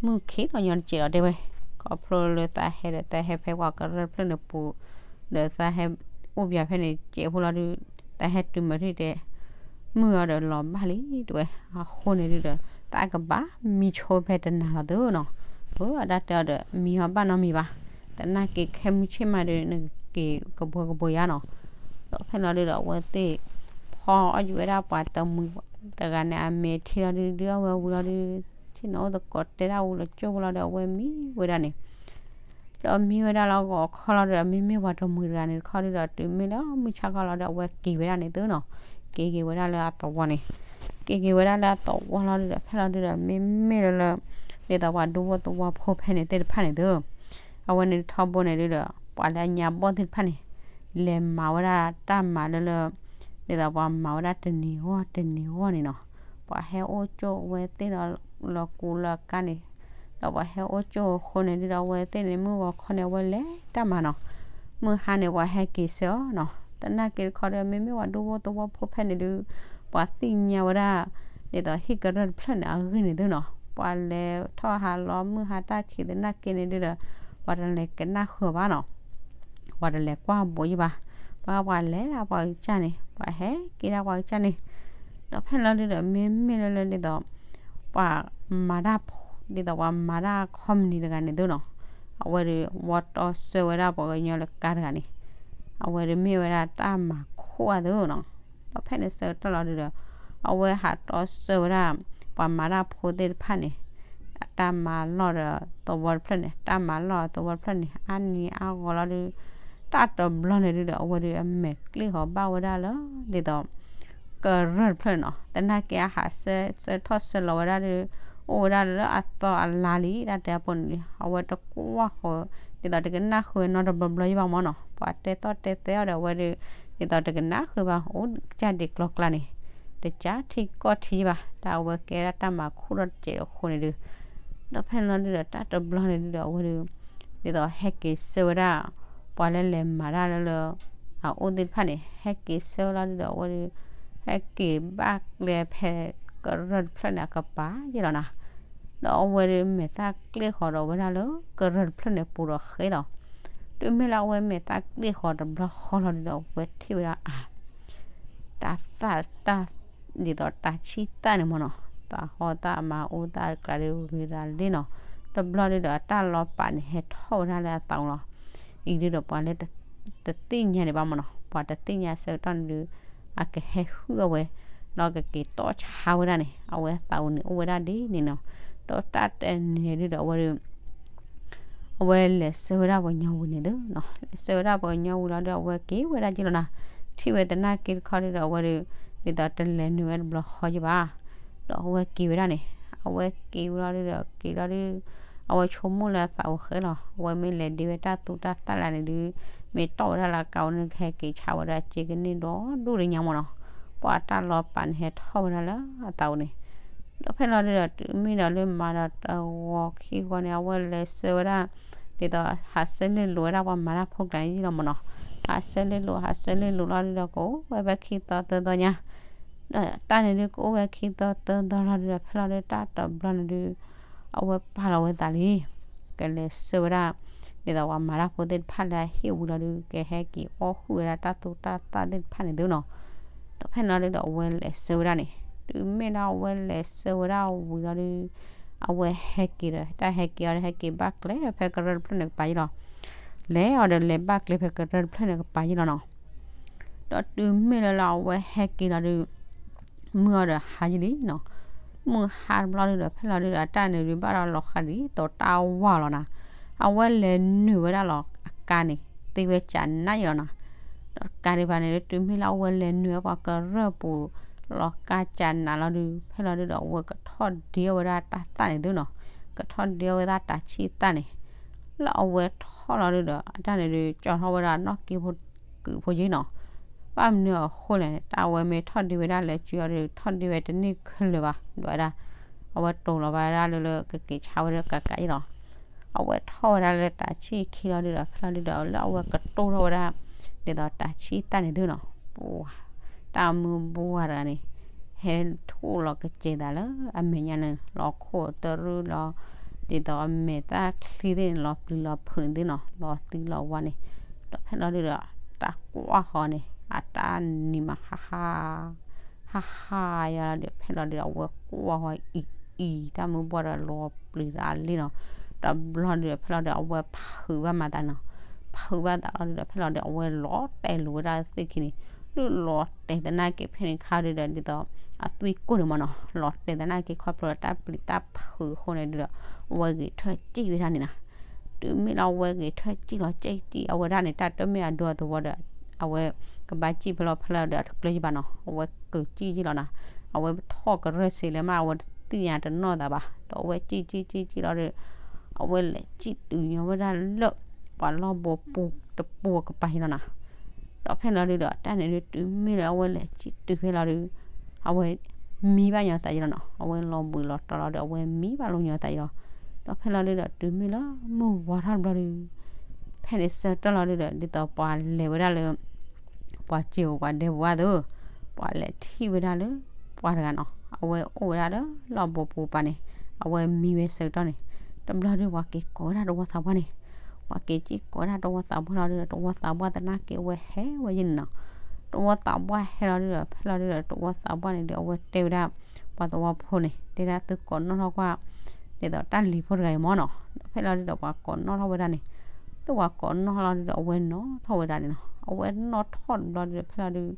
မုၢ်ခ့လီၤညီတစဲးလီၤတဲဝဲ. ခီဖျိလၢသးဟဲဒီးသးဟဲဖဲပှၤကရၢၢ်တဖျၢၣ်န့ၣ်ပူၤ, ဒီးသးဟဲအိၣ်ပၠးဖဲန့ၣ် စဲးဖိလီၤဒု သးဟဲတုၤမၤထံၣ်တဲ မုၢ်အီၤဒီးလီၤဘၣ်လံတဲဝဲ. အဃိန့ၣ်ဒုဒီး သးကဘၣ်မံဆိဖဲတနၤလီၤသုနီၤ. အဝဲဒၣ်တဲအီၤဒီး မံအီၤဘၣ်နီတမံၤဘၣ်, သနာ်က့ခဲမုၢ်ဆ့ၣ်မးဒု နကက့ၤကဘှီကဘှီယါနီၤ. ဒီးဖဲလီၤဒုဒီး အဝဲသ့ၣ်ဖီအီၣ်ယံၤဝဲဒၣ်ပှၤတမှံၤတဂၤန့ၣ် အမဲာ်ထံလီၤဒု ဒုအဝဲဝံၤလီၤဒု ဆ့ၣ်နီၤအိၣ်သကိးတဲဒၣ်ဝံၤလီၤကၠိဖိလီၤဒီး အဝဲမံဝဲဒၣ်န့ၣ် ဒီးမံဝဲဒၣ်လၢဂီၤခီလီၤဒီး မ့မ့ၢ်ပှၤတမှံၤတဂၤန့ၣ်တခီဒုဒီး တုၤမ့ၢ်လၢမုၢ်ဆါခီလီၤဒီး အဝဲက့ၤဝဲဒၣ်န့ၣ်သုနီၤ, က့ၤက့ၤဝဲဒၣ်လၢအသဝီန့ၣ်, က့ၤက့ၤဝဲဒၣ်လၢအသဝီလီၤဒုဒီး ဖဲလီၤဒုဒီး မ့မ့ၢ်လၢလၢ ဒ်သိးပှၤဒူဖိသဝီဖိဖဲန့ၣ်သ့ၣ်တဖၣ်န့ၣ်သု အဝဲန့ၣ်ထီဘိန့ၣ်ဒုဒီး ပှၤလၢအညါဘီၣ်သ့ၣ်တဖၣ်န့ၣ် လဲၤမၤဝဲဒၣ်တၢ်မၤလၢလၢ ဒ်သိးပှၤမၤဝဲဒၣ်တနံၤဂီၢ်တနံၤဂီၢ်န့ၣ်နီၤ, ပှၤဟဲအိၣ်ကၠိဝဲသ့ၣ်ဒီးလီၤကူလီၤကါန့ၣ်, ဒီးပှၤဟဲအိၣ်ကၠိအဃိန့ၣ်ဒုဒီး အဝဲသ့ၣ်န့ၣ် မုၢ်ဂီၤခီန့ၣ် အဝဲလဲၤတၢ်မၤနီၤ, မုၢ်ဟါန့ၣ် ပှၤဟဲက့ၤဆၢအီၤနီၤ, သနာ်က့တခီဒီး မ့မ့ၢ်ပှၤဒူဖိသဝီဖိဖဲန့ၣ်ဒု ပှၤသ့ၣ်ညါဝဲဒၣ် ဒ်သိးဟံၣ်ကရၢၢ်တဖျၢၣ်န့ၣ် အဂ့ၢ်န့ၣ်သုနီၤ, ပှၤလဲၤထီၣ်ဟးလီၤမုၢ်ဟါတၢ်ခံးသနာ်က့န့ၣ်ဒုဒီး ပှၤတလဲၤကနၣ်ဃုာ်ဘၣ်နီၤ ပှၤတလဲၤကွၢ်ဘိးယံၤဘၣ်, ပှၤပှၤလဲၤဒၣ်ပှၤကစၢ်န့ၣ် ပှၤဟဲက့ၤဒၣ်ပှၤကစၢ်န့ၣ်, ဒီးဖဲလီၤဒုဒီး မ့မ့ၢ်လၢလၢဒ်သိး ပှၤမၤတၢ်ဖိ ဒ်သိးပှၤမၤတၢ်ခီပနံၣ်တဂၤန့ၣ်သုနီၤ, အဝဲဒုး ဝီတီဆှၢဝဲဒၣ်ပှၤကညီလၢကါတဂၤန့ၣ်, အဝဲဒုးမ့ၢ်ဝဲဒၣ်တၢ်မၤခိၣ်အသုနီၤ, ဒီးဖဲန့ၣ်ဆၢကတီၢ်လီၤဒုဒီး အဝဲဟးတီဆှၢဝဲဒၣ် ပှၤမၤတၢ်ဖိသ့ၣ်တဖၣ်န့ၣ် အတၢ်မၤလီၢ်ဒီးသဝီတဖျၢၣ်န့ၣ် တၢ်မၤလီၢ်သဝီတဖျၢၣ်န့ၣ် အါနံၤအါဂီၤလီၤဒုး တၢ်တဘျီန့ၣ်ဒုဒီး အဝဲဒုးအမဲာ်ကျ့ၣ်ဃီၤဘၣ်ဝဲဒၣ်လၢ ဒ်သိး ကရၢၢ်တဖျၢၣ်န့ၣ်နီၤ, သနာ်က့အဟးဆၢထီၣ်ဆၢလီၤဝဲဒၣ်ဒီး အိၣ်ဝဲဒၣ်လၢအသီအလါလံ တၢ်တဲအပူၤန့ၣ် အဝဲတကွၢ်ဃီၤ ဒ်သိးတကနၣ်ဃုာ်နီတဘျီဘျီယဘၣ်မ့ၢ်နီၤ, ပှၤတဲသီၣ်တဲသဲအီၤဒီးအဝဲဒုး ဒ်သိးတကနၣ်ဃုာ်ဘၣ် အိၣ်ကစၢ်ဒံးကျီကျါန့ၣ် တကးထံကီၢ်ထံယဘၣ် တၢ်အဝဲကဲဒၣ်တၢ်မၤခိၣ်ထီၣ်တစဲးအဃိန့ၣ်ဒုး ဒီးဖဲန့ၣ်လီၤဒုဒီး တၢ်တဘျီန့ၣ်ဒုဒီး အဝဲဒုး ဒ်သိးဟဲက့ၤဆှၢဝဲဒၣ် ပှၤလၢလဲၤမၤတၢ်လၢလၢ အအိၣ်သ့ၣ်တဖၣ်န့ၣ် ဟဲက့ၤဆှၢလီၤဒုဒီး အဝဲဒုး ဟဲက့ၤဘၣ်ကျဲဖဲကရၢၢ်တဖျၢၣ်န့ၣ် အကပၤယဲၢ်လီၤနၤ, ဒီးအဝဲဒုးမဲာ်သၣ်ကျ့ၣ်ဃီၤဒီးဝဲဒၣ်လၢ ကရၢၢ်တဖျၢၣ်န့ၣ် ပူၤဒီးဃဲလီၤ. တုၤမ့ၢ်လၢအဝဲမဲာ်သၣ်ကျ့ၣ်ဃီၤတဘျီဃီလီၤဒုဒီး အဝဲထံၣ်ဝဲဒၣ်အါ တၢ်သၣ်တၢ် ဒ်သိးတၢ်ဆံၣ်သၣ်န့ၣ်မ့ၢ်နီၤ, တၢ်ဟီၣ်သၣ်အမါအိၣ်သၣ်တကျါဒုးဂ့ၤရၤလံနီၤ, တဘျီဒုဒီးအတၢ်လီၤပာ်န့ၣ်ဟဲထီၣ်ဝဲဒၣ်လၢအသးလီၤ. အံၤဒုဒီးပှၤလၢတသ့ၣ်ညါဒံးဘၣ်မ့ၢ်နီၤ, ပှၤတသ့ၣ်ညါဆၢကတီၢ်န့ၣ်ဒုး အကဟဲဟုၣ်အဝဲ ဒီးကက့ၤတီၢ်ဆါဝဲဒၣ်န့ၣ် အဝဲသးဝံၤန့ၣ်အိၣ်ဝဲဒၣ်ဒ်န့ၣ်နီၤ, ဒီးတၢ်တနံၤဒုဒီးအဝဲဒုး အဝဲလဲၤဆှၢဝဲဒၣ်ပှၤကညီဝံၤန့ၣ်သုနီၤ, လဲၤဆှၢဝဲဒၣ်ပှၤကညီဝံၤလီၤဒီး အဝဲက့ၤဝဲဒၣ်က့ၤလီၤနၤ, ထံၣ်ဝဲသနာ်က့တခီဒုဒီး အဝဲဒုး ဒ်သိးတလဲၤနုာ်ဝဲတဘျီဃီယဘၣ်, ဒီးအဝဲက့ၤဝဲဒၣ်န့ၣ် အဝဲက့ၤဝံၤလီၤဒုဒီး က့ၤလီၤဒု အဝဲဆိကမိၣ်လၢအသးအိၣ်ဃဲလီၤ, အဝဲမ့ၢ်လဲၤဒ့ဝဲတၢ်သူတၢ်သၣ်လၢန့ၣ်ဒု မ့ၢ်တီၢ်ဝဲဒၣ်လၢကးဝဲန့ၣ် ကဟဲက့ၤဆါဝဲဒၣ်စ့ကန့ၢ်ဒီးဒူၣ်တညါမ့ၢ်နီၤ, ပှၤတၢ်လီၤပာ်န့ၣ်ဟဲထီၣ်ဝဲဒၣ်လၢအသးအိၣ်န့ၣ် ဒီးဖဲလီၤဒုဒီး တုၤမ့ၢ်ဒီးလၢမၤဒီးတဝီခံဂီၤန့ၣ် အဝဲလဲၤဆှၢဝဲဒၣ် ဒ်သိး ဟးဆှၢလ့လိာ်ဝဲဒၣ်ပှၤမၤတၢ်ဖိကျါန့ၣ်ယံလီၤမ့ၢ်နီၤ, ဟးဆှၢလ့လိာ် ဟးဆှၢလ့လိာ်လီၤဒုဒီး ကအိၣ်ဝဲဖဲခံသီသၢသီညါ, ဒီးတၢ်န့ၣ်ဒုကအိၣ်ဝဲခံသီသၢသီလီၤဒုဒီး ဖဲလီၤဒုတၢ်တဘျီန့ၣ်ဒု အဝဲပာ်လီၤဝဲသးလံ, ကလဲၤဆှၢဝဲဒၣ် ဒ်သိးပှၤမၤတၢ်ဖိသ့ၣ်တဖၣ်လၢအဟ့ၣ်ဝံၤလီၤဒု ကဟဲက့ၤအီၣ်ဃုာ်ဝဲဒၣ်တၢ်သူတၢ်သၣ်သ့ၣ်တဖၣ်န့ၣ်သုနီၤ, ဒီးဖဲန့ၣ်လီၤဒုဒီးအဝဲလဲၤဆှၢဝဲဒၣ်န့ၣ်, တုၤမ့ၢ်လၢအဝဲလဲၤဆှၢဝဲဒၣ်ဝံၤလီၤဒု, အဝဲဟဲက့ၤဒီး တၢ်ဟဲက့ၤအီၤဒီး ဟဲက့ၤဘၣ်ကျဲဖဲကရၢၢ်တဖျၢၣ်န့ၣ်ကပၤယ့ၢ်လီၤ. လဲၤအီၤဒီးလဲၤဘၣ်ကျဲဖဲကရၢၢ်တဖျၢၣ်န့ၣ်ကပၤယ့ၢ်လီၤနီၤ. ဒီးတုၤမ့ၢ်လၢလၢအဝဲဟဲက့ၤလီၤဒု မုၢ်အီၤဒီးဟါယ့ၢ်လံနီၤ. မုၢ်ဟါတဘျီဒုဒီး ဖဲလီၤဒုဒီး အတၢ်န့ၣ်ဒုးဘၣ်ဒီးလီၤဃးဒ်သိးတၢ်ဝါလီၤနီၤ. အဝဲလဲၤနုာ်ဝဲဒၣ်လီၤအကါန့ၣ် သ့ဝဲကနးယ့ၢ်လီၤနီၤ. ဒီးကါဒံးဘၣ်န့ၣ်ဒု တုၤမ့ၢ်လၢအဝဲလဲၤနုာ်ဝဲပှၤကရၢၢ်ပူၤ လီၤကါကနးလီၤဒု ဖဲလီၤဒုဒီး အဝဲကထီၣ်ဒ့အီၣ်ဝဲဒၣ်တၢ်သၣ်န့ၣ်သုနီၤ. ကထီၣ်ဒ့အီၣ်ဝဲဒၣ်တၢ်ဆံၣ်သၣ်န့ၣ် လၢအဝဲထီၣ်လီၤဒုဒီး အတၢ်န့ၣ်ဒုး ကၠီထီၣ်ဝဲဒၣ်နီၣ်က့ဖိကုာ်ဖိယ့ၢ်နီၤ. ဘၣ်မနုၤအဃိလဲၣ်န့ၣ် တၢ်အဝဲမ့ၢ်ထီၣ်ဒ့ဝဲဒၣ်လၢစုအီၤဒုး ထီၣ်ဒ့ဝဲတန့ၢ်ခဲလၢာ်ဘၣ် ဒ်ဝဲဒၣ် အဝဲတိၤလီၤဘၣ်ဝဲဒၣ်လၢလၢကက့ၤဆါဝဲဒၣ်ကကးယ့ၢ်လီၤ. အဝဲထီၣ်ဝဲဒၣ်လၢတၢ်ဆံၣ်ခံလီၤဒုဒီး ဖဲလီၤဒုဒီး လၢအဝဲကတိၢ်ထီၣ်ဝဲဒၣ် ဒ်သိးတၢ်ဆံၣ်သၣ်န့ၣ်သုနီၤ. ပှၤ တၢ်မုၢ်ဘှၢ်တဂၤန့ၣ် ဟဲထူၣ်လီၤကစဲၤသးလၢအမဲာ်ညါန့ၣ် လီၤခိၣ်တရူၢ်လီၤ ဒ်သိးအမဲာ်သၣ်ချံသ့ၣ်န့ၣ် လီၤပျံၤလီၤဖုးန့ၣ်သုနီၤ, လီၤသံလီၤဝါန့ၣ်. ဒီးဖဲလီၤဒုဒီး တၢ်ကွၢ်ဃီန့ၣ် အတၢ်နံၤမးဟါဟါ ဟါဟါယၤလီၤဒုး ဖဲလီၤဒုဒီး အဝဲကွၢ်ဃီအံၤအံၤ တၢ်မုၢ်ဘှၢ်ဒီးလီၤပျံၤတၢ်လံနီၤ. တဘျီဒုဒီး ဖဲလီၤဒုး အဝဲဖုးဘၣ်မၤသးနီၤ, ဖုးဘၣ်သးလီၤဒုဒီး ဖဲလီၤဒုး အဝဲလီၤတဲာ်လိာ်ဝဲဒၣ်သ့ၣ်ခံန့ၣ် ဒုးလီၤတဲာ်သနာ်က့ဖဲန့ၣ်ခါဒုဒီး ဒ်သိး အသွံၣ်ကိၢ်န့ၣ်မးနီၤ, လီၤတဲာ်သနာ်က့ခီဖျိလၢတၢ်ပျံၤတၢ်ဖုးအဃိန့ၣ်ဒုဒီး အဝဲဂဲၤထၢၣ်စံၣ်ဝဲဒၣ်န့ၣ်နီၤ. တုၤမ့ၢ်လၢအဝဲဂဲၤထၢၣ်စံၣ်လီၤစံၣ်စံၣ် အဝဲဒၣ်န့ၣ် တၢ်တမ့ၢ်အဒိအသဝီဒီး အဝဲကဘၣ်စံၣ်ဖဲလီၤဖဲလီၤဒီး အတကျၢၤယံၤဘၣ်နီၤ, အဝဲကစံၣ်ယံၤလီၤနီၤ. အဝဲထီၣ်ကရၢၢ်စ့လၢမး အဝဲတသ့ၣ်ညါတနီၣ်သးဘၣ်, ဒီးအဝဲစံၣ်စံၣ်စံၣ်စံၣ်လီၤဒီး အဝဲလဲၤစံၣ်တုၤညီဝဲဒၣ်လၢ ပှၤလီၢ်ဘိပူၤတပူၤအကပၤယံၤလီၤနီၤ. ဒီးဖဲလီၤဒုဒီး တၢ်န့ၣ်ဒုး တုၤမ့ၢ်လၢအဝဲလဲၤစံၣ်တုၤဖဲလီၤဒုး အဝဲမံဘၣ်ညီသးယံၤလီၤနီၤ, အဝဲလီၤဘှံးလီၤတီၤလီၤဒီး အဝဲမံဘၣ်လိာ်ညီသးယံၤလီၤ. ဒီးဖဲလီၤဒုဒီး တုၤမ့ၢ်လၢမုၢ်ဝါထီၣ်တဘျီဒုး ဖဲန့ၣ်ဆၢကတီၢ်လီၤဒုဒီး ဒ်သိးပှၤလဲၤဝဲဒၣ်လၢ ပှၤစံၣ်ဧိၤပှၤဒဲပူၤဝဲသ့ၣ် ပှၤလဲၤထံၣ်ဝဲဒၣ်လၢ ပှၤတဂၤနီၤ, အဝဲအိၣ်ဝဲဒၣ်လၢလီၢ်ဘိပူၤပၤန့ၣ် အဝဲမံဝဲဆၢကတီၢ်န့ၣ် တဘျီဒုး ပှၤက့ၤကိးဝဲဒၣ်တဝီသးပှၢ်န့ၣ်, ပှၤက့ၤစံၣ်ကိးဝဲဒၣ်တဝီသးပှၢ်လီၤဒုဒီး တဝီသးပှၢ်သနာ်က့အဝဲဟဲဝဲယံၤန့ၣ်နီၤ. တဝီသးပှၢ်ဟဲလီၤဒုဒီး ဖဲလီၤဒုဒီး တဝီသးပှၢ်န့ၣ်ဒုး အဝဲတဲဝဲဒၣ် ပှၤသဝီဖိန့ၣ် တဲဒၣ်သုကိးနီၣ်ထီၣ်ကွၢ် ဒ်သိးတၢ်လံၤဖိတဂၤအံၤမးနီၤ. ဒီးဖဲလီၤဒုဒီး ပှၤကိးနီၣ်ထီၣ်ဝဲဒၣ်န့ၣ် လၢပှၤကိးနီၣ်ထီၣ်လီၤဒုဒီး အဝဲနီၣ်ထီၣ်ဝဲဒၣ်န့ၣ်နီၤ. အဝဲနီၣ်ထီၣ်တဘျီဒုဒီး ဖဲလီၤဒု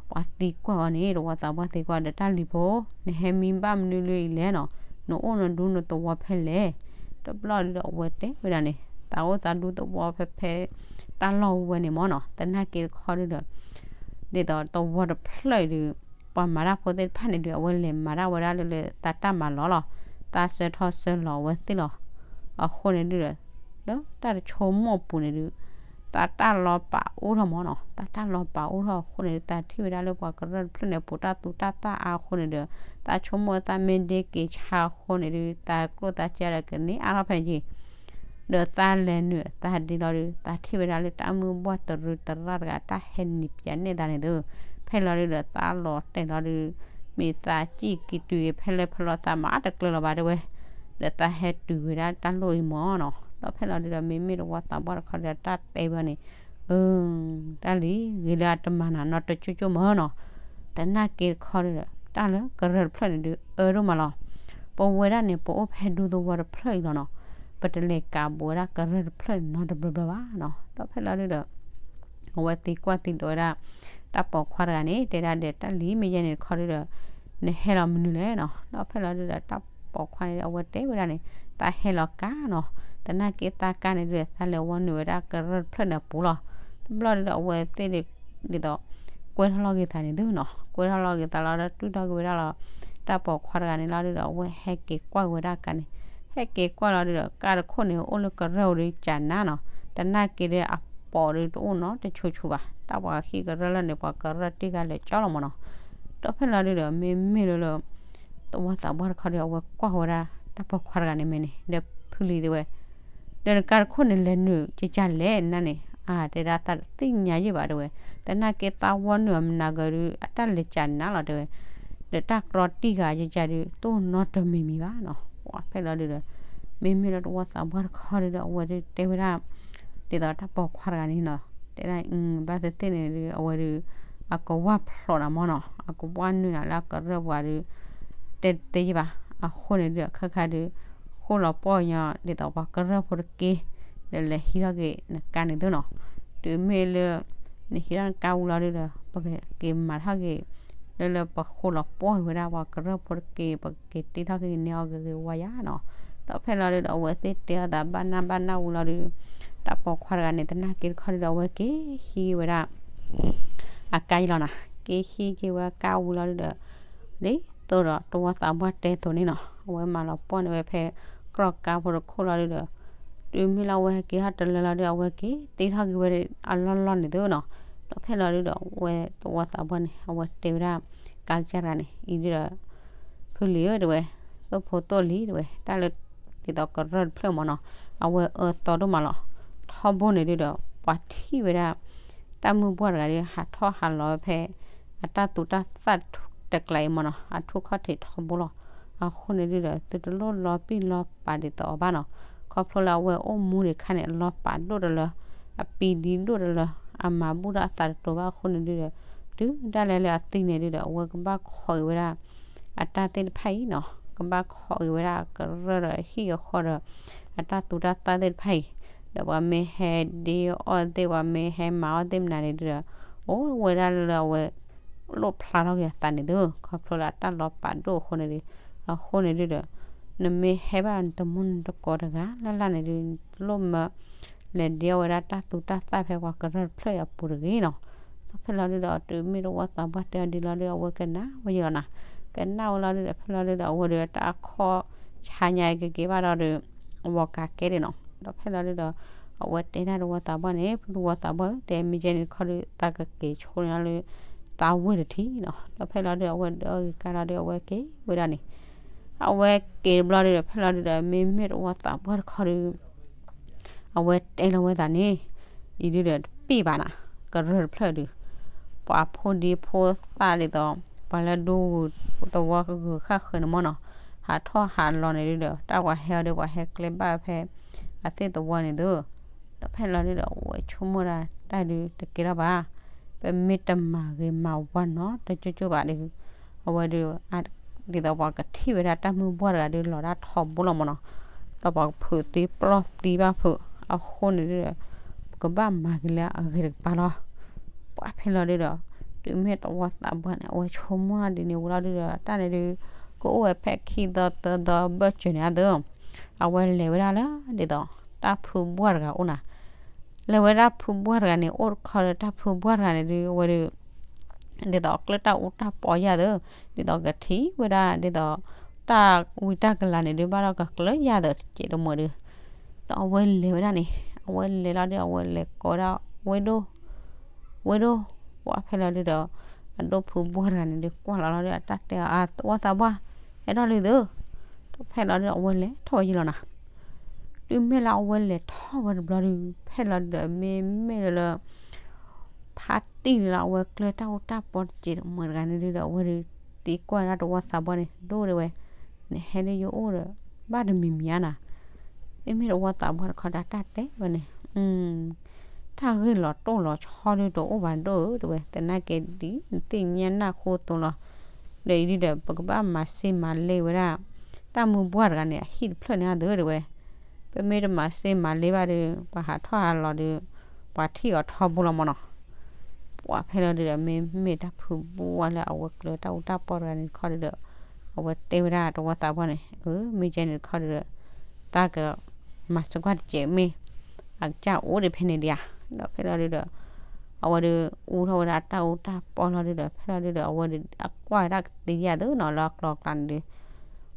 ပှၤသံကွၢ်အီၤန့ၣ် တဝီသးပှၢ်သံကွၢ်ဒီး တၢ်လံၤဖိ နဟဲမံဘၣ်မနုၤလၢအံၤလဲၣ်နီၤ, နအိၣ်နဒူနသဝီဖဲလဲၣ်. တဘျီဒုဒီး အဝဲတဲဝဲဒၣ်န့ၣ် သးအိၣ်သးဒူသဝီဖဲဖဲ တၢ်လီၢ်ဝဲန့ၣ်မးနီၤ. သနာ်က့တခီဒုဒီး ဒ်သိးသဝီတဖျၢၣ်အံၤဒုး ပှၤမၤတၢ်ဖိသ့ၣ်တဖၣ်န့ၣ်ဒုး အဝဲလဲၤမၤတၢ်ဝဲဒၣ်လၢလၢ သးတၢ်မၤလီၤလီၤ, သးဆၢထီၣ်ဆၢလီၤအဝဲသ့ၣ်လီၤ. အဃိန့ၣ်ဒုဒီး လၢတၢ်တဆိကမိၣ်အပူၤန့ၣ်ဒုး သးတၢ်လီၤပာ်အိၣ်ထီၣ်မးနီၤ. သးတၢ်လီၤပာ်အိၣ်ထီၣ်အဃိန့ၣ်ဒုး သးထံၣ်ဝဲဒၣ်လၢပှၤကရၢၢ်တဖျၢၣ်န့ၣ် ပူၤတၢ်သူတၢ်သၣ်အါအဃိန့ၣ်ဒုး သးဆိကမိၣ်သးမ့ၢ်ဒ့က့ၤဆါအဃိန့ၣ်ဒုး သးကျိၣ်သးစ့ဒီးကန့ၢ်အါထီၣ်ဖဲန့ၣ်က့ၤ ဒီးသးလဲၤနုာ်သးဒ့လီၤဒုး သးထံၣ်ဝဲဒၣ်လၢတၢ်မုၢ်ဘှၢ်တရူးတရၣ်တဂၤ တၢ်ဟဲနံၤပၠးနဲၣ်သးန့ၣ်သု, ဖဲလီၤဒုဒီးသးလီၤတဲာ်လီၤဒုး မ့ၢ်သးစံၣ်က့ၤတုၤဂ့ၤဖဲလဲၣ်ဖဲလဲၣ် သးမၤတကျၢၤလီၤဘၣ်တဲဝဲ, ဒီးသးဟဲတုၤဝဲဒၣ်တၢ်လီၢ်အံၤမးနီၤ. ဒီးဖဲလီၤဒုဒီး မ့မ့ၢ်တဝီသးပှၢ်တခီဒီး တၢ်တဲဝဲန့ၣ် အၢ တၢ်လံၤဂ့ၤလၢအတမၤနၤနီတကၠိကၠိမးနီၤ. သနာ်က့တခီဒုဒီး တၢ်လၢကရၢၢ်တဖျၢၣ်န့ၣ်ဒုး အၢဒိၣ်မးလီၤ. ပဝဲဒၣ်န့ၣ် ပအိၣ်ဖဲဒူသဝီတဖျၢၣ်အံၤလီၤနီၤ. ပတလဲၤကးဘူးဝဲဒၣ်ကရၢၢ်တဖျၢၣ်နီတဘျီဘျီဘၣ်နီၤ. ဒီးဖဲလီၤဒုဒီး အဝဲသံကွၢ်သံဒိးဝဲဒၣ် တၢ်ပိာ်ခွါတဂၤန့ၣ် တဲဒၣ်ဒီး တၢ်လံၤမ့ၢ်ယဲန့ၣ်တခီဒုဒီး နဟဲလီၤမနုၤလဲၣ်နီၤ. ဒီးဖဲလီၤဒုဒီး တၢ်ပိာ်ခွါန့ၣ် အဝဲတဲဝဲဒၣ်န့ၣ် သးဟဲလီၤကါနီၤ. သနာ်က့သးကါန့ၣ်ဒုဒီး သးလဲၤဝီနုာ်ဝဲဒၣ်ကရၢၢ်တဖျၢၣ်န့ၣ်အပူၤလီၤ. တဘျီဒုဒီး အဝဲသ့ၣ်ဒ်သိး ကွဲထီၣ်လီၤက့ၤသးန့ၣ်သုနီၤ. ကွဲထီၣ်လီၤက့ၤသးလီၤဒီး တူၢ်ထီၣ်က့ၤဝဲဒၣ်လီၤ တၢ်ပိာ်ခွါတဂၤန့ၣ်လီၤဒုဒီး အဝဲဟဲက့ၤကွၢ်က့ၤဝဲဒၣ်ကါန့ၣ်, ဟဲက့ၤကွၢ်လီၤဒုဒီး ကါတခိၣ်န့ၣ် အိၣ်လၢကရၢၢ်အိၣ်ဒီးကနးနီၤ. သနာ်က့ဒီး အပိာ်ဒုးတအိၣ်နီတဆူၣ်ဆူၣ်ဘၣ်. တၢ်ပှၤဃံၣ်ကရၢၢ်လၢန့ၣ် ပှၤကရၢၢ်တ့ၢ်ကါလဲၤကၠီလီၤမးနီၤ. ဒီးဖဲလီၤဒုဒီး မ့မ့ၢ်လၢလၢ သဝီသးပှၢ်တခီဒီး အဝဲကွၢ်ဝဲဒၣ် တၢ်ပိာ်ခွါတဂၤန့ၣ်မ့ၢ်န့ၣ် ဒီးဖုလံၤတဲဝဲ ဒီးနကါတခိၣ်န့ၣ်လဲၤနုာ်ကကၢ်လဲၣ်နၤန့ၣ် အါ တဲဒၣ်သးတသ့ၣ်ညါယံၣ်ဘၣ်တဲဝဲ, သနာ်က့သးဝီနုာ်အမနၤဂၤဒုး အတၢ်လဲၤကၢ်နးလီၤတဲဝဲ, ဒီးတၢ်ကြီတံၢ်ဂၤယကၢ်ဒုး တအိၣ်နီတမံၤမံၤဘၣ်နီၤ. ပှၤဖဲလီၤဒုဒီး မ့မ့ၢ်လၢတဝီသးပှၢ်တခီဒုဒီး အဝဲဒုးတဲဝဲဒၣ် ဒ်သိးတၢ်ပိာ်ခွါတဂၤန့ၣ်နီၤ, တဲဒၣ် ဘၣ်သ့ၣ်သ့ၣ်န့ၣ်ဒုး အဝဲဒုး အကဝၢ်ဖျိးနၤမၢ်နီၤ, အကဝၢ်နုာ်နၤလၢအကရၢၢ်ပူၤဒီး တဲတသ့ယဲၢ်ဘၣ်. အဃိန့ၣ်ဒုး ခါခါဒုး ဃိၣ်လီၤပှီၢ်ကညီဒ်သိးပှၤကရၢၢ်ဖိတက့ၢ်, ဒီးလဲၤဟံးထီၣ်က့ၤနကါန့ၣ်သုနီၤ. တုၤမ့ၢ်လၢ နဟံးထီၣ်နကါဝံၤလီၤဒုးဒီး ပကက့ၤမၤထီၣ်က့ၤ လၢလၢပဃိၣ်လီၤပှီၢ်က့ၤဝဲဒၣ်ပှၤကရၢၢ်ဖိတက့ၢ်, ပကက့ၤတ့ထီၣ်က့ၤန့ၢ်အီၤဂ့ၤဂ့ၤဝါယါနီၤ. ဒီးဖဲလီၤဒုးဒီး အဝဲသ့ၣ်တဲအီၤသးဘၣ်နၢ်ဘၣ်နၢ်ဝံၤလီၤဒုး တၢ်ပိာ်ခွါတဂၤန့ၣ် သနာ်က့တခီဒုးဒီး အဝဲက့ၤဟံးဝဲဒၣ် အကါအံၤလီၤနီၤ. က့ၤဟံးက့ၤဝဲအကါဝံၤလီၤဒုးဒီး ဒ်သိးဒီးတဝီသးပှၢ်တဲအသိးန့ၣ်နီၤ, အဝဲမၤလီၤပှီၢ်န့ၢ်ဝဲဖဲ ကြီၢ်ကါဖိတခိၣ်လီၤဒုးဒီး တုၤမ့ၢ်လၢအဝဲဟဲက့ၤထီၣ်တလၢလီၤဒုး အဝဲက့ၤတ့ထီၣ်က့ၤဝဲအလီၢ်လီၢ်န့ၣ်သုနီၤ. ဒီးဖဲလီၤဒုးဒီး အဝဲတဝီသးပှၢ်န့ၣ် အဝဲတဲဝဲဒၣ် ကါကစၢ်တဂၤန့ၣ် အံၤဒုးဒီး ဖုလံၤဧၢ တဲဝဲ, သိၣ်ဖိသိၣ်လံၤ တဲဝဲ, တၢ်လၢ ဒ်သိးကရၢၢ်တဖျၢၣ်မၢ်နီၤ, အဝဲအၢသီဒိၣ်မးလီၤ. ထီဘိန့ၣ်ဒုးဒီး ပှၤထံၣ်ဝဲဒၣ် တၢ်မုၢ်ပှၢ်တဂၤဒုး ဟးထီၣ်ဟးလီၤဝဲဖဲ အတၢ်သူတၢ်သၣ်တကျါအံၤမၢ်နီၤ, အထူၣ်ခီၣ်ထံးထီဘိလီၤ. အဃိန့ၣ်ဒုးဒီး သုတလိၣ်လီၤပံၢ်လီၤပာ်ဒ်သိးအီၤဘၣ်နီၤ. ခီဖျိလၢအဝဲအိၣ်မူဒံးခါန့ၣ် အလီၤပာ်ဒိၣ်တလၢ, အပံၤဒံးဒိၣ်တလၢ, အမၤဘူၣ်တၢ်အသးတတိၤဘၣ်အဃိန့ၣ်ဒုးဒီး တုၤဒၣ်လဲာ်လၢအသံန့ၣ်ဒုးဒီး အဝဲကဘၣ်ခိးက့ၤဝဲဒၣ် အတၢ်သ့ၣ်တဖၣ်အံၤနီၤ, ကဘၣ်ခိးက့ၤဝဲဒၣ်အကရၢၢ်ဒီးဟံၣ်အဃီဒီး အတၢ်သူတၢ်သၣ်သ့ၣ်တဖၣ်အံၤ, ဒီးပှၤမ့ၢ်ဟဲဒ့အီၣ်သ့ၣ် ပှၤမ့ၢ်ဟဲမၤအီၣ်သ့ၣ်မနုၤန့ၣ်ဒုးဒီး အိၣ်ဝဲဒၣ်လၢအဝဲ လိၣ်ဖျါထီၣ်က့ၤအသးန့ၣ်သု, ခီဖျိလၢအတၢ်လီၤပာ်ဒိၣ်အဃိန့ၣ်ဒုး, အဃိန့ၣ်ဒုးဒီး နမ့ၢ်ဟဲဘၣ်နတမူနတကိးတဂၤလၢ်လၢ်န့ၣ်ဒုး လိၣ်မၢ လဲၤဒ့အီၣ်ဝဲဒၣ်တၢ်သူတၢ်သၣ်ဖဲပှၤကရၢၢ်တဖျၢၣ်အံၤအပူၤတဂ့ၤနီၤ. ဒီးဖဲလီၤဒုးဒီး တုၤမ့ၢ်တဝီသးပှၢ်တဲအီၤဒ်လီၤဒုး အဝဲကနၣ်ဝဲယဲလီၤနီၤ. ကနၣ်ဝဲလီၤဒုးဒီး ဖဲလီၤဒုးဒီး အဝဲဒီးတၢ်အခီၣ်ဆါညါကက့ၤဘၣ်ဒီးဒီး အဝဲကးကဲဒၣ်နီၤ. ဒီးဖဲလီၤဒုးဒီး အဝဲတဲဒၣ်တဝီသးပှၢ်န့ၣ် ဖုတဝီသးပှၢ်ဧၢ တဲမ့ၢ်ကဲန့ၣ်တခီဒီး သးကက့ၤဆိန့ၢ်လၢ သးဝ့ၢ်တထံးနီၤ. ဒီးဖဲလီၤဒုးဒီး အဝဲဒီးဂ့ၤကါလီၤဒုး အဝဲက့ၤဝဲဒၣ်န့ၣ် အဝဲက့ၤတဘျီဒုးဒီး ဖဲလီၤဒုးဒီး မ့မ့ၢ်တဝီသးပှၢ်တခီဒီး အဝဲတဲလီၤဝဲသးန့ၣ် အံၤဒုးဒီးတပ့ၢ်ဘၣ်နီၤ, ကရၢၢ်တဖျၢၣ်ဒုး ပှၤဖိဒံဖိသၣ်ဒ်သိး ပှၤလၢဒိဂုၤသဝီကဂုၤဃၣ်ဃၢၤန့ၣ်မၢ်နီၤ, ဟးထီၣ်ဟးလီၤန့ၣ်ဒုးဒီး တၢ်ပှၤဟဲအီၤဒီး ပှၤဟဲကျဲဘၣ်ဖဲ အသ့ၣ်သဝီန့ၣ်သု. ဒီးဖဲလီၤဒုးဒီး အဝဲဆိကမိၣ်ဒၣ်တၢ်ဒုးတကဲထီၣ်ဘၣ်, ပမ့ၢ်တမၤဂ့ၤမၤဝါနီတကၠိကၠိဘၣ်ဒီး အဝဲဒုး ဒ်သိးပှၤကထံၣ်ဝဲဒၣ်တၢ်မုၢ်ပှၢ်တဂၤဒုးလီၤဒၣ်ထီဘိလီၤမၢ်နီၤ, ဒီးပှၤကဖုးသံပျီၢ်သံဘၣ်ဖုး, အဃိန့ၣ်ဒုးဒီး ပကဘၣ်မၤက့ၤလၢအဂ့ၤတကပၤလီၤ. ပှၤဖဲလီၤဒုးဒီး တုၤမ့ၢ်တဝီသးပှၢ်န့ၣ် အဝဲဆိကမိၣ်ဒ်န့ၣ်ဝံၤလီၤဒုးဒီး တၢ်န့ၣ်ဒုး ကအိၣ်ဝဲဖဲခံသီသၢသီဘၢၣ်စၢၤန့ၣ်အသိး အဝဲလဲၤဝဲဒၣ်လၢ ဒ်သိး တၢ်ဖုဘှၢ်တဂၤအိၣ်နီၤ. လဲၤဝဲဒၣ်ဖုဘှၢ်တဂၤန့ၣ် အိၣ်တခီလၢတၢ်ဖုဘှၢ်တဂၤန့ၣ်ဒုး အဝဲဒုး ဒ်သိးကျၢၢ်တၢ်အူတၢ်ပီယၢ်သၢ, ဒ်သိးကထံၣ်ဝဲဒၣ် ဒ်သိး တၢ်ဝံတၢ်ကလၤန့ၣ်ဒုး ဘၣ်ဒီးကကျၢၢ်ယၢ်သၢတစဲးတမှဲၤဒုး, ဒီးအဝဲလဲၤဝဲဒၣ်န့ၣ် အဝဲလဲၤလီၤဒုး အဝဲလဲၤကိးဝဲဒၣ် ဝ့ၢ်ဒိၣ် ဝ့ၢ်ဒိၣ်, ပှၤဖဲလီၤဒုးဒီး အဒိၣ်ဖုဘှၢ်တဂၤန့ၣ်ဒုး ကွၢ်လီၤလီၤဒုး အတၢ်တဲအီၤ အသဝီသးပှၢ် ဟဲထီၣ်လံသု, ဒီးဖဲလီၤဒုးဒီး အဝဲလဲၤထီၣ်ဝဲယံၤလီၤနီၤ. တုၤမ့ၢ်လၢအဝဲလဲၤထီၣ်ဝဲတဘျီဒုး ဖဲလီၤဒုးဒီး မ့မ့ၢ်လၢလၢ ဖါတံၢ်လၢအဝဲကျၢၢ်တၢ်အူတၢ်ပီတစဲးတမှဲၤတဂၤန့ၣ်ဒုးဒီး အဝဲဒုး သံကွၢ်ဒၣ်တဝီသးပှၢ်န့ၣ် ဒိၣ်တဲဝဲ, နဟဲလၢယအိၣ်ဒီး ဘၣ်တမံၤမံၤဧါနီၤ. မ့မ့ၢ်တဝီသးပှၢ်တခီဒီးတၢ်တဲဝဲန့ၣ် တၢ်ဂ့ၢ်လီၤတိၢ်လီၤဆီဒုးတအိၣ်ဘၣ်ဒိၣ်ဧၢ တဲဝဲ, သနာ်က့ဒ်နသ့ၣ်ညါနၢ်ဟူအသိးလီၤ. ဒီးအံၤဒုးဒီး ပကဘၣ်မၤစ့မၤလ့ဝဲဒၣ် တၢ်မုၢ်ပှၢ်တဂၤန့ၣ် အဟံၣ်တဖျၢၣ်န့ၣ်အသိး တဲဝဲ, ပမ့ၢ်တမၤစ့မၤလ့ဘၣ်ဒီး ပှၤဟးထီၣ်ဟးလီၤဒီး ပှၤထံၣ်အီၤထီဘိလီၤမၢ်နီၤ. ပှၤဖဲလီၤဒုးဒီး မ့မ့ၢ်တၢ်ဖုဘှၢ်လၢအဝဲကျၢၢ်တၢ်အူတၢ်ပီတဂၤန့ၣ်တခီဒုးဒီး အဝဲတဲဝဲဒၣ်တဝီသးပှၢ်န့ၣ် အၢ မ့ၢ်ကဲန့ၣ်တခီဒုးဒီး တၢ်က မၤစ့ၢ်ကီးတစဲးမ့ၢ် အကစၢ်အိၣ်ဒံးဖဲန့ၣ်ဒံးဧါ. ဒီးဖဲလီၤဒုးဒီး အဝဲဒုး အူထီၣ်ဝဲဒၣ်တၢ်အူတၢ်ပီလီၤဒုးဒီး ဖဲလီၤဒုးဒီး အဝဲဒုး အကွၢ်ဝဲဒၣ်ကသ့ဧါသၢနီၤ လၢအကျီကျါန့ၣ်ဒုး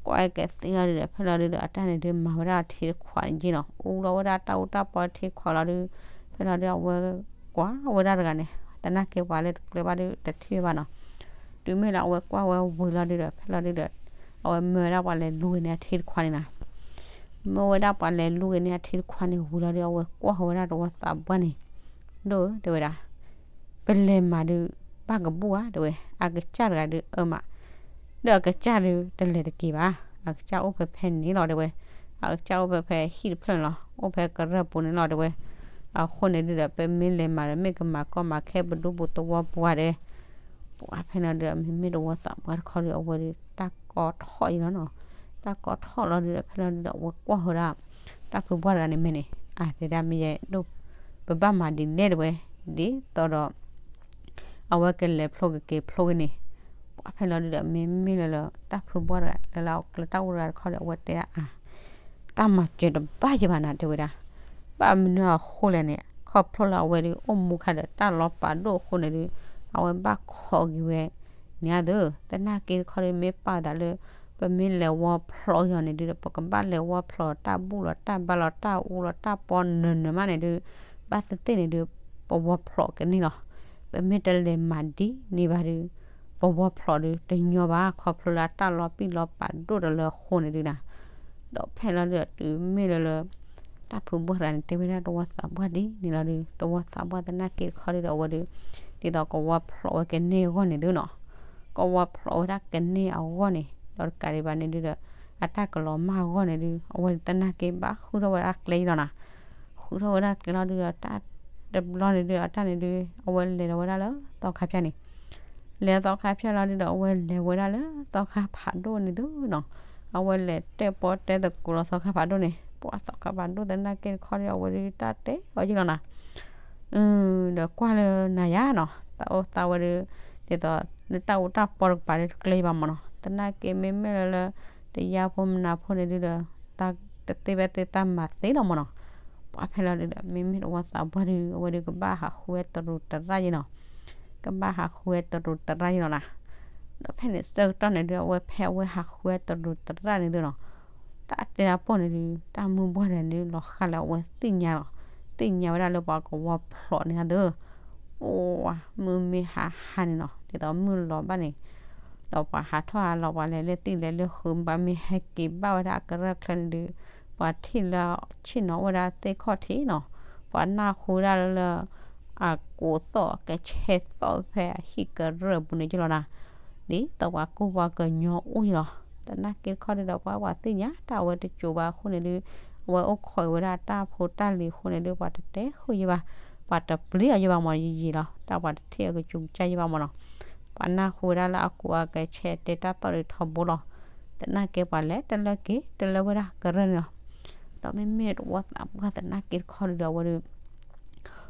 ကွၢ်ဝဲကသ့လီၤဒုးဒီး ဖဲလီၤဒုးဒီး အတၢ်န့ၣ်ဒုး မၤဝဲဒၣ်ထံတခွးန့ၣ်က့နီၤ အူလီၤဝဲဒၣ်တၢ်အူတၢ်ပီထံခွးလီၤဒုး ဖဲလီၤဒုး အဝဲကွၢ်ဝဲဒၣ်တဂၤန့ၣ် သနာ်က့ပှၤလၢတကျၢၤဘၣ်ဒုး တထံၣ်ဝဲဘၣ်နီၤ. တုၤမ့ၢ်လၢအဝဲကွၢ်ဝဲဝံၤလီၤဒုးဒီး ဖဲလီၤဒုးဒီး အဝဲမၢဝဲဒၣ်ပှၤလဲၤလူၤက့ၤန့ၢ်အထံတခွးန့ၣ်နီၤ. မၢဝဲဒၣ်ပှၤလဲၤလူၤက့ၤန့ၢ်အထံတခွးန့ၣ်ဝံၤလီၤဒုး အဝဲကွၢ်ဝဲဒၣ်တဝီသးပှၢ်န့ၣ် ဒိၣ်ဧၢ တဲဝဲဒၣ် ပလဲၤမၤဒုး ဘၣ်ကဘူၣ်ဧါ တဲဝဲ, အကစၢ်တဂၤဒုးအၢမး, ဒီးအကစၢ်ဒုးတလဲၤတက့ၤဘၣ်, အကစၢ်အိၣ်ဖဲဖဲန့ၣ်လီၤ တဲဝဲ, အကစၢ်အိၣ်ဖဲဖဲဟံၣ်တဖျၢၣ်န့ၣ်လီၤ, အိၣ်ဖဲကရၢၢ်ပူၤန့ၣ်လီၤ တဲဝဲ, အဃိန့ၣ်ဒုးဒီး ပမ့ၢ်လဲၤမၤဒီး မ့ၢ်ကမၤကီမၤခဲပဒူပူၤသဝီပူၤဧါဒီး ပှၤဖဲလီၤဒုဒီး မ့မ့ၢ်တဝီသးပှၢ်တခီဒီး အဝဲဒုးတၢ်ကီထီၣ်အံၤလီၤနီၤ. တၢ်ကီထီၣ်လီၤဒုဒီး ဖဲလီၤဒုဒီး အဝဲကွၢ်ဃီၤဒၣ် တၢ်ဖုဘှၢ်တဂၤန့ၣ်မဲာ်န့ၣ်, အတဲဒၣ်မ့ၢ်ယဲဒိၣ်, ပဘၣ်မၤဒ်လဲၣ်တဝဲ, ဒ်သိးဒီး အဝဲကလဲၤဖျိကက့ၤဖျိက့ၤန့ၣ်, ပှၤဖဲလီၤဒုဒီး မ့မ့ၢ်လၢလၢ တၢ်ဖုဘှၢ်တဂၤလၢလၢအကျဲတၢ်အိၣ်တဂၤတခီဒီး အဝဲတဲဒၣ်အါ တၢ်မၤစၢၤတဘၣ်ယဘၣ်နၤ တဲဝဲဒၣ်, ဘၣ်မနုၤအဃိလဲၣ်န့ၣ် ခီဖျိလၢအဝဲဒုးအိၣ်မူခါဒီးတၢ်လီၤပာ်ဒိၣ်အဃိန့ၣ်ဒုး အဝဲဘၣ်ခိးက့ၤဝဲန့ၣ်ဧါသၢ, သနာ်က့တခီဒီး မ့ၢ်ပာ်သးလၢ ပမ့ၢ်လဲၤဝီဖျိးအီၤန့ၣ်ဒုဒီး ပကဘၣ်လဲၤဝီဖျိးတၢ်ဘူၣ်လီၤတၢ်ဘါလီၤတၢ်အူလီၤတၢ်ပီနၢၤနၢၤမးန့ၣ်ဒုး ဘၣ်သ့ၣ်သ့ၣ်န့ၣ်ဒုး ပဝီဖျိးကန့ၢ်လီၤ. ပမ့ၢ်တလဲၤမၤဒ်န့ၣ်ဘၣ်ဒုး ပဝီဖျိးဒုးတညီဘၣ် ခီဖျိလၢတၢ်လီၤပံာ်လီၤပာ်ဒိၣ်တလၢအဃိန့ၣ်ဒုးနၤ, ဒီးဖဲလီၤဒုဒီးတုၤမ့ၢ်လၢလၢ တၢ်ဖုဘှၢ်တဂၤန့ၣ် တဲဝဲဒၣ်တဝီသးပှၢ်ဒ်န့ၣ်လီၤဒုး တဝီသးပှၢ်သနာ်က့တခီဒုဒီး အဝဲဒုး ဒ်သိးကဝီဖျိးဝဲကန့ၢ်အဂီၢ်န့ၣ်သုနီၤ, ကဝီဖျိးဝဲဒၣ်ကန့ၢ်အဂီၢ်န့ၣ် ဒီးတကးဒံးဘၣ်န့ၣ်ဒုဒီး အတၢ်ကလီၤမၢ်အဂီၢ်န့ၣ်ဒုး အဝဲသနာ်က့ဘၣ်ဃုထီၣ်ဝဲဒၣ်ကျဲယလီၤနၤ, ဃုထီၣ်ဝဲဒၣ်ကျဲလီၤဒုဒီး တၢ်တဘျီန့ၣ်ဒုဒီး အတၢ်န့ၣ်ဒု အဝဲလဲၤဒီးဝဲဒၣ်လၢသီခါဖၠၣ်န့ၣ် လဲၤသီခါဖၠၣ်လီၤဒုဒီး အဝဲလဲၤဝဲဒၣ်လၢသီခါဖးဒိၣ်န့ၣ်သုနီၤ, အဝဲလဲၤတဲပီတဲသကိးလီၤသီခါဖးဒိၣ်န့ၣ် ပှၤသီခါဖးဒိၣ်သနာ်က့တခီဒုဒီး အဝဲဒုးတၢ်တဲအီၤယလီၤနၤ ဒီးကွၢ်လၢနၤယါနီၤ သးအိၣ်သးဝဲဒုး ဒ်သိး နတၢ်အူတၢ်ပီတကပၤဒုးတကျဲယဘၣ်မ့ၢ်နီၤ, သနာ်က့မ့မ့ၢ်လၢလၢ တယါဖိမနၤဖိန့ၣ်ဒုဒီး တၢ်တသ့ဖဲသ့တၢ်မၤသ့လီၤမ့ၢ်နီၤ, ပှၤဖဲလီၤဒုဒီး မ့မ့ၢ်တဝီသးပှၢ်ဒုး အဝဲဒုးကဘၣ်ဟးဃုဝဲတရူးတရၣ်ယနီၤ, ကဘၣ်ဟးဃုဝဲတရူးတရၣ်ယလီၤနၤ, ဒီးဖဲန့ၣ်ဆၢကတီၢ်န့ၣ်ဒုး အဝဲဖဲအဝဲဟးဃုဝဲတရူးတရၣ်န့ၣ်သုနီၤ တၢ်တဲတၢ်ပိၢ်န့ၣ်ဒုး တၢ်မုၢ်ဘှၢ်တဂၤန့ၣ်ဒုး လီၤဃးလၢအဝဲသ့ၣ်ညါလီၤ, သ့ၣ်ညါဝဲဒၣ်လၢပှၤကဝီဖျိးန့ၣ်သု, အိၣ်ဝါ မုၢ်မ့ၢ်ဟါဟါန့ၣ်နီၤ ဒ်သိးမုၢ်လီၤဘၣ်န့ၣ်, ဒီးပှၤဟးထီၣ်ဟးလီၤ ပှၤလဲၤလၢသံၣ်လဲၤလၢဃုာ် ပှၤမ့ၢ်ဟဲက့ၤဘၣ်ဝဲဒၣ်အကရၢၢ်ချၢန့ၣ်ဒုး ပှၤထံၣ်လၢဆ့ၣ်နီၤအိၣ်ဝဲဒၣ်သ့ၣ်ခီၣ်ထံးနီၤ, ပှၤနၢ်ဟူဝဲဒၣ်လၢ အကိးသီၣ်ကဆဲးသီၣ်ဖဲအဟံၣ်ကရၢၢ်ပူၤန့ၣ်ယလီၤနၤ, ဒ်သိးပှၤကူပှၤကညီအိၣ်ယလီၤ, သနာ်က့တခီဒုဒီး ပှၤပှၤသ့ၣ်ညါတၢ်အဝဲတစိၤဘၣ်အဃိန့ၣ်ဒုး အဝဲအိၣ်ခိးဝဲဒၣ်တၢ်ဖိတၢ်လံၤအဃိန့ၣ်ဒုး ပှၤတတဲဃုာ်ယဘၣ်, ပှၤတပျံၤအီၤယဘၣ်မ့ၢ်ယံာ်ယံာ်လီၤ, တၢ်ပှၤတထံၣ်အကစူးကစၢ်ယဘၣ်မ့ၢ်နီၤ, ပှၤနၢ်ဟူဝဲဒၣ်လၢအကိးအကဆဲးတဲတၢ်သီၣ်ဒုးထီဘိလီၤ, သနာ်က့ပှၤလဲၤတလၢက့ၤတလၢဝဲဒၣ်ကရၢၢ်န့ၣ်လီၤ, ဒီးမ့မ့ၢ်တဝီသးပှၢ်သနာ်က့တခီဒုဒီး အဝဲဒုး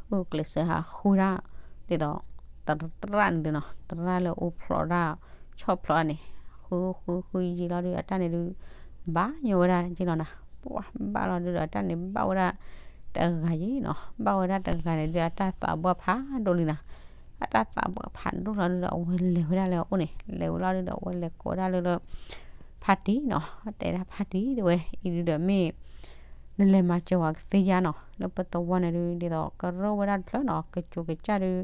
အိၣ်ကျဲးစၢးဟးဃုဒၣ် ဒ်သိး တရၣ်န့ၣ်သုနီၤ တရၣ်လၢအိၣ်ဖျိးဒၣ် ဆီၣ်ဖျိးန့ၣ် ဃုဃုဃုယံာ်လီၤဒုး အတၢ်န့ၣ်ဒုး ဘၣ်ညီဝဲဒၣ်က့လီၤနၤ, ပှၤဘၣ်လီၤဒုးဒီး အတၢ်န့ၣ်ဘၣ်ဝဲဒၣ်တဂၤယံၤနီၤ, ဘၣ်ဝဲဒၣ်တဂၤန့ၣ်ဒုး အတၢ်သးပှၢ်ဖးဒိၣ်လံနၤ, အတၢ်သးပှၢ်ဖးဒိၣ်လီၤဒုးဒီး အဝဲလဲၤဝဲဒၣ်လၢအအိၣ်န့ၣ် လဲၤဝဲလီၤဒုးဒီး အဝဲလဲၤကိးဝဲဒၣ်လၢလၢ ဖါတံၢ်နီၤ, တဲဒၣ်ဖါတံၢ်တဝဲ အံၤဒုးဒီးမ့ၢ် နလဲၤမၤစၢၤဝဲကသ့ဧါနီၤ, လၢပသဝီန့ၣ်ဒုး ဒ်သိးကရၢၢ်ဝဲဒၣ်တဖျၢၣ်နီၤ ကစူးကစၢ်ဒုး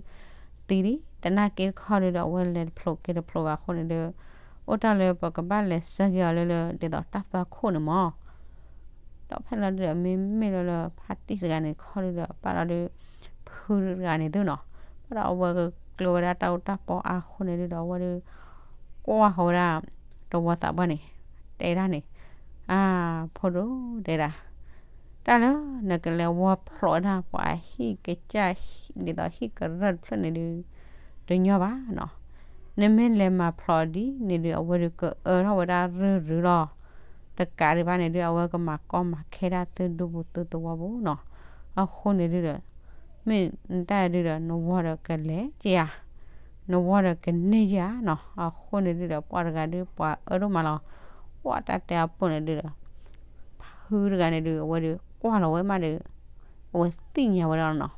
သံလံ သနာ်က့တခီဒုးဒီး အဝဲလဲၤတဖျိးက့ၤတဖျိးဘၣ်အဃိန့ၣ်ဒုး အိၣ်တၢ်လၢပကဘၣ်လဲၤဆှၢက့ၤအီၤလၢလၢ ဒ်သိးတၢ်သွၣ်ခိၣ်န့ၣ်မ့ၢ် ဒီးဖဲလီၤဒုးဒီး မ့မ့ၢ်လၢလၢဖါတံၢ်တဂၤန့ၣ်တခီဒုးဒီး ဘၣ်လီၤဒုး ဖုတဂၤန့ၣ်သုနီၤ, ဘၣ်ဒီးအဝဲကကျၢၤဝဲဒၣ်တၢ်အူတၢ်ပီအါအဃိန့ၣ်ဒုးဒီး အဝဲဒုး ကွၢ်ဃီၤဝဲဒၣ် တဝီသးပှၢ်န့ၣ် တဲဒၣ်န့ၣ် အါ ဖိဒိၣ်တဲဒၣ် တၢ်လၢနကလဲၤဝီဖျိးဒၣ်ပှၤဟံၣ်ကစၢ် ဒ်သိးဟံၣ်ကရၢၢ်တဖျၢၣ်န့ၣ်ဒုး တညီဘၣ်နီၤ, နမ့ၢ်လဲၤမၤဖျိးဒ်န့ၣ်ဒုး အဝဲဒုးကအၢထီၣ်ဝဲဒၣ်ရုၢ်ရုၢ်လီၤ, တကးဒံးဘၣ်န့ၣ်ဒုး အဝဲကမၤကီမၤခဲဒၣ်သုဒူပူၤသုသဝီပူၤနီၤ, အဃိန့ၣ်ဒုးဒီး မ့ၢ်နတၢ်ဒုးဒီး နဝီဒီးကလဲၤက့ၤဧါ, နဝီဒီးကန့ၢ်က့ၤဧါနီၤ, အဃိန့ၣ်ဒုးဒီး ပှၤတဂၤဒုး ပှၤအၢဒိၣ်မးလီၤ, ပှၤတၢ်တဲအပိၢ်န့ၣ်ဒုးဒီး ဖုတဂၤန့ၣ်ဒုး အဝဲဒုးကွၢ်လီၤဝဲမးဒီး အဝဲသ့ၣ်ညါဝဲဒၣ်လီၤနီၤ,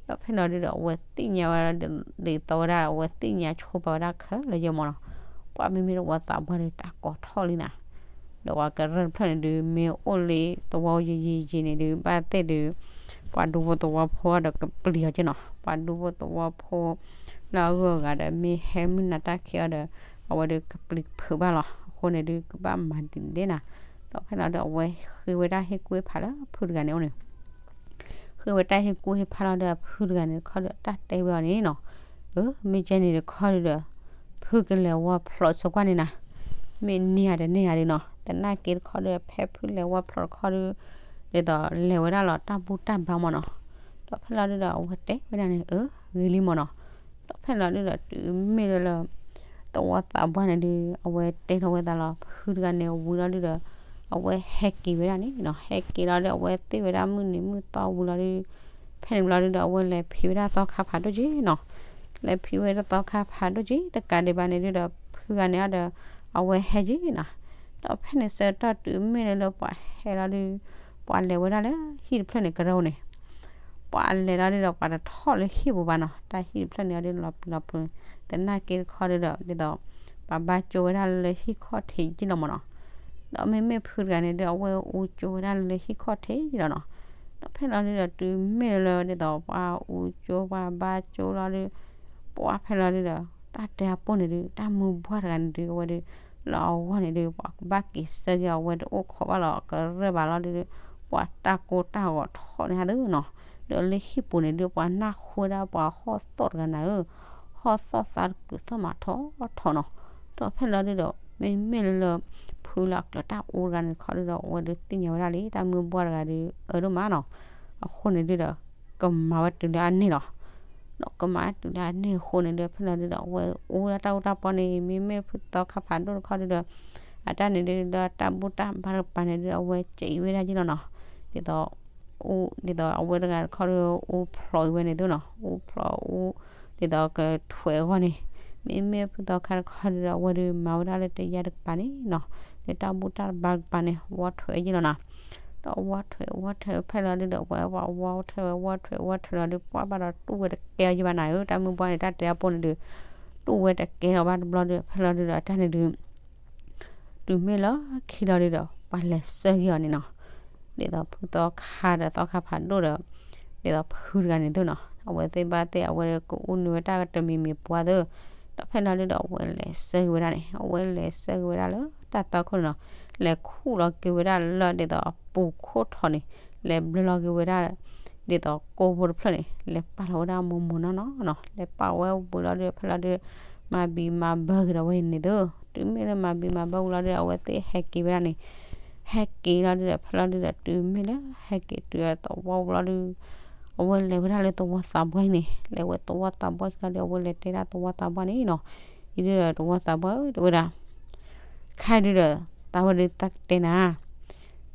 ဒီးဖဲလီၤဒုးဒီး အဝဲသ့ၣ်ညါဝဲဒၣ် ဒ်သိးဝဲဒၣ် အဝဲသ့ၣ်ညါဆိပာ်ဝဲဒၣ်ခဲလၢာ်ယဲၢ်မးနီၤ, ပှၤမ့မ့ၢ်တဝီသးပှၢ်ဒီး တၢ်ကိးထီၣ်လံနၤ ဒီးပှၤကရၢၢ်တဖျၢၣ်န့ၣ်ဒုး မ့ၢ်အိၣ်လံသဝီယံာ်ယံာ်ယံာ်န့ၣ်ဒုး ဘၣ်သ့ၣ်ဒုး ပှၤဒူဖိသဝီဖိဒီးကပျံၤအီၤက့နီၤ, ပှၤဒူဖိသဝီဖိ လၢအဂုၤအဂၤဒီးမ့ၢ်ဟဲမုၢ်နၤတၢ်ခံအီၤဒီး အဝဲဒုးကပျံၤကဖုးဘၣ်လီၤ, အဃိန့ၣ်ဒုးကဘၣ်မၤဒ်လဲၣ်နၤ, ဒီးဖဲလီၤဒုး အဝဲဃ့ဝဲဒၣ်ဟ့ၣ်ကူၣ်ဟ့ၣ်ဖးလၢဖုတဂၤန့ၣ်အိၣ်န့ၣ် ဃ့ဝဲတၢ်ဟ့ၣ်ကူၣ်ဟ့ၣ်ဖးလီၤဒီး အဖုတဂၤန့ၣ်တခီဒီး တၢ်တဲဝဲအီၤန့ၣ်နီၤ, အၢ မ့ၢ်ကဲန့ၣ်တခီဒုးဒီး ဖုကလဲၤဝီဖျိးဆိကွၢ်န့ၣ်နၤ, မ့ၢ်န့ၢ်ဧါတန့ၢ်ဧါဒုးနီၤ, သနာ်က့တခီဒီး ဖဲဖုလဲၤဝီဖျိးတခီဒုး ဒ်သိးလဲၤဝဲဒၣ်လီၤတၢ်ဘူၣ်တၢ်ဘါမးနီၤ, ဒီးဖဲလီၤဒုးဒီး အဝဲတဲဝဲဒၣ်န့ၣ် အၢ ဂ့ၤလံမးနီၤ, ဒီးဖဲလီၤဒုဒီးတုၤမ့ၢ်လၢလၢ သဝီသးပှၢ်န့ၣ်ဒုး အဝဲတဲထီၣ်ဝဲသးလီၤ ဖုတဂၤန့ၣ်ဝံၤလီၤဒုဒီး အဝဲဟဲက့ၤဝဲဒၣ်န့ၣ်နီၤ, ဟဲက့ၤလီၤဒီး အဝဲသ့ၣ်ဝဲဒၣ်မုၢ်နံၤမုၢ်သီဝံၤလီၤဒုး ဖဲန့ၣ်ဘျီဒုဒီး အဝဲလဲၤဖံးဝဲဒၣ်သီခါဖးဒိၣ်က့နီၤ, လဲၤဖံးဝဲဒၣ်သီခါဖးဒိၣ်က့ တကးဒံးဘၣ်န့ၣ်ဒုဒီး ဖုဂၤန့ၣ်အဒီး အဝဲဟဲက့နီၤ, ဒီးဖဲန့ၣ်ဆၢကတီၢ်တုၤမ့ၢ်လၢလၢပှၤဟဲလီၤဒုး ပှၤလဲၤဝဲဒၣ်လၢဟံၣ်တဖျၢၣ်န့ၣ်ကရၢန့ၣ် ပှၤလဲၤလီၤဒုဒီး ပှၤတထီၣ်လၢဟံၣ်ပူၤဘၣ်နီၤ, တၢ်ဟံၣ်တဖျၢၣ်န့ၣ်အဒုးလီၤပျံၤလီၤဖုး သနာ်က့တခီဒုဒီး ဒ်သိး ပှၤဘါကၠိဝဲဒၣ်လၢဟံၣ်ခီၣ်ထံးယ့ၢ်လီၤမၢ်နီၤ, ဒီးမ့မ့ၢ်ဖုတဂၤန့ၣ်ဒုး အဝဲအူကၠိဝဲဒၣ်လၢဟံၣ်ခီၣ်ထံးယ့ၢ်လီၤနီၤ, ဒီးဖဲလီၤဒုဒီးတုၤမ့ၢ်လၢလၢ ဒ်သိးပှၤအူကၠိပှၤဘါကၠိလီၤဒုး ပှၤဖဲလီၤဒုဒီး တၢ်တဲအပိၢ်န့ၣ်ဒုး တၢ်မုၢ်ဘှၢ်တဂၤန့ၣ်ဒုး အဝဲဒုး လၢအဂီၢ်န့ၣ်ဒုး ပှၤကဘၣ်က့ၤဆၢက့ၤအဝဲတအိၣ်ခိးဘၣ်လီၤကရၢၢ်ဘၣ်လီၤဒုး ပှၤတၢ်ကိၢ်တၢ်ဂီၤထီၣ်န့ၣ်ဟးသုနီၤ, ဒီးလၢဟံၣ်ပူၤန့ၣ်ဒုး ပှၤနၢ်ဟူဝဲဒၣ်ပှၤဟီၣ်သီၣ်တဂၤနၤဧၢ, ဟီၣ်သီၣ်သးတကုးသီၣ်မးထီၣ်ထီၣ်နီၤ, ဒီးဖဲလီၤဒုဒီး မ့မ့ၢ်လၢလၢ ဖုလၢအကျၢၤတၢ်အူတဂၤန့ၣ်တခီဒုဒီး အဝဲဒုးသ့ၣ်ညါဝဲဒၣ်လံ တၢ်မုၢ်ဘှၢ်တဂၤဒုး အၢဒိၣ်မးနီၤ, အဃိန့ၣ်ဒုဒီး ကမၤဝဲတုၤလၢအန့ၢ်လီၤ ဒီးကမၤတုၤလၢအန့ၢ်အဃိန့ၣ်ဒီး ဖဲလီၤဒုဒီး အဝဲအူဒၣ်တၢ်အူတၢ်ပီန့ၣ် မ့မ့ၢ်ဖုသီခါဖးဒိၣ်တခီဒုဒီး အတၢ်န့ၣ်ဒုဒီး တၢ်ဘူၣ်တၢ်ဘါတကပၤန့ၣ်ဒုဒီး အဝဲကဲအံၤဝဲဒၣ်ယ့ၢ်လီၤနီၤ, ဒ်သိး အူ ဒ်သိးအဝဲတဂၤတခီဒုဒီး အူဖျိးအံၤဝဲန့ၣ်သုနီၤ, အူဖျိးအူ ဒ်သိးကထွဲးအဂီၢ်န့ၣ်, မ့မ့ၢ်ဖုသီခါတခီဒုဒီး အဝဲဒုးမၤဝဲဒၣ်လၢတယါတကပၤန့ၣ်နီၤ, လၢတၢ်ဘူၣ်တၢ်ဘါတကပၤန့ၣ် ဝီထွဲးယ့ၢ်လီၤနီၤ ဒီးဝီထွဲးဝီထွဲးဖဲလီၤဒုဒီး ပှၤဝီထွဲးဝီထွဲးဝီထွဲးလီၤဒုး ပှၤဘၣ်ဒီးတူၢ်ဝဲတကဲအီၤယံၤဘၣ်နၤဧၢ, တၢ်မုၢ်ဘှၢ်န့ၣ် တၢ်တဲအပိၢ်န့ၣ်ဒုး တူၢ်ဝဲတကဲလီၤဘၣ်တဘျီဒုး ဖဲလီၤဒုဒီး တၢ်န့ၣ်ဒုး တုၤမ့ၢ်လၢခံလီၤဒုဒီး ပှၤလဲၤဆှၢက့ၤအီၤန့ၣ်နီၤ, ဒ်သိးဖုသီခါဒီးသီခါဖးဒိၣ်ဒီး ဒ်သိးဖုတဂၤန့ၣ်သုနီၤ, အဝဲသ့ၣ်ဘၣ်သ့ၣ် အဝဲကအိၣ်နုာ်ဝဲတၢ်တမံၤမံၤပှၤသ့ၣ်, ဒီးဖဲလီၤဒုဒီး အဝဲလဲၤဆှၢက့ၤဝဲဒၣ်န့ၣ် အဝဲလဲၤဆှၢက့ၤဝဲဒၣ်လၢတၢ်သီခိၣ်န့ၣ်နီၤ, လဲၤခူၣ်လီၤက့ၤဝဲဒၣ်လၢဒ်သိးအပူၤခိၣ်ထီၣ်န့ၣ် လဲၤဘျၢလီၤက့ၤဝဲဒၣ် ဒ်သိးကိၢ်ဖိတဖျၢၣ်န့ၣ် လဲၤပာ်လီၤဝဲဒၣ်မိၢ်မိၢ်နီၢ်နီၢ်နီၤ, လဲၤပာ်ဝဲဝံၤလီၤဒုး ဖဲလီၤဒုး မၤဘံၤမၤဘၢက့ၤဒီးဝဲန့ၣ်သု, တုၤမ့ၢ်လၢမၤဘံၤမၤဘၢဝံၤလီၤဒုး အဝဲသ့ၣ်ဟဲက့ၤဝဲဒၣ်န့ၣ်, ဟဲက့ၤလီၤဒုးဒီး ဖဲလီၤဒုးဒီး တုၤမ့ၢ်လၢဟဲက့ၤတုၤအသဝီဝံၤလီၤဒုး အဝဲလဲၤဝဲဒၣ်လၢသဝီသးပှၢ်အံၤန့ၣ်, လဲၤဝဲသဝီသးပှၢ်လီၤဒုး အဝဲလဲၤတဲဒၣ်သဝီသးပှၢ်န့ၣ်နီၤ, အံၤဒုးဒီးသဝီသးပှၢ်ဧၢ တဲဝဲဒၣ် ခဲအံၤဒုးဒီး သးဝဲဒုးသးကတဲနၤ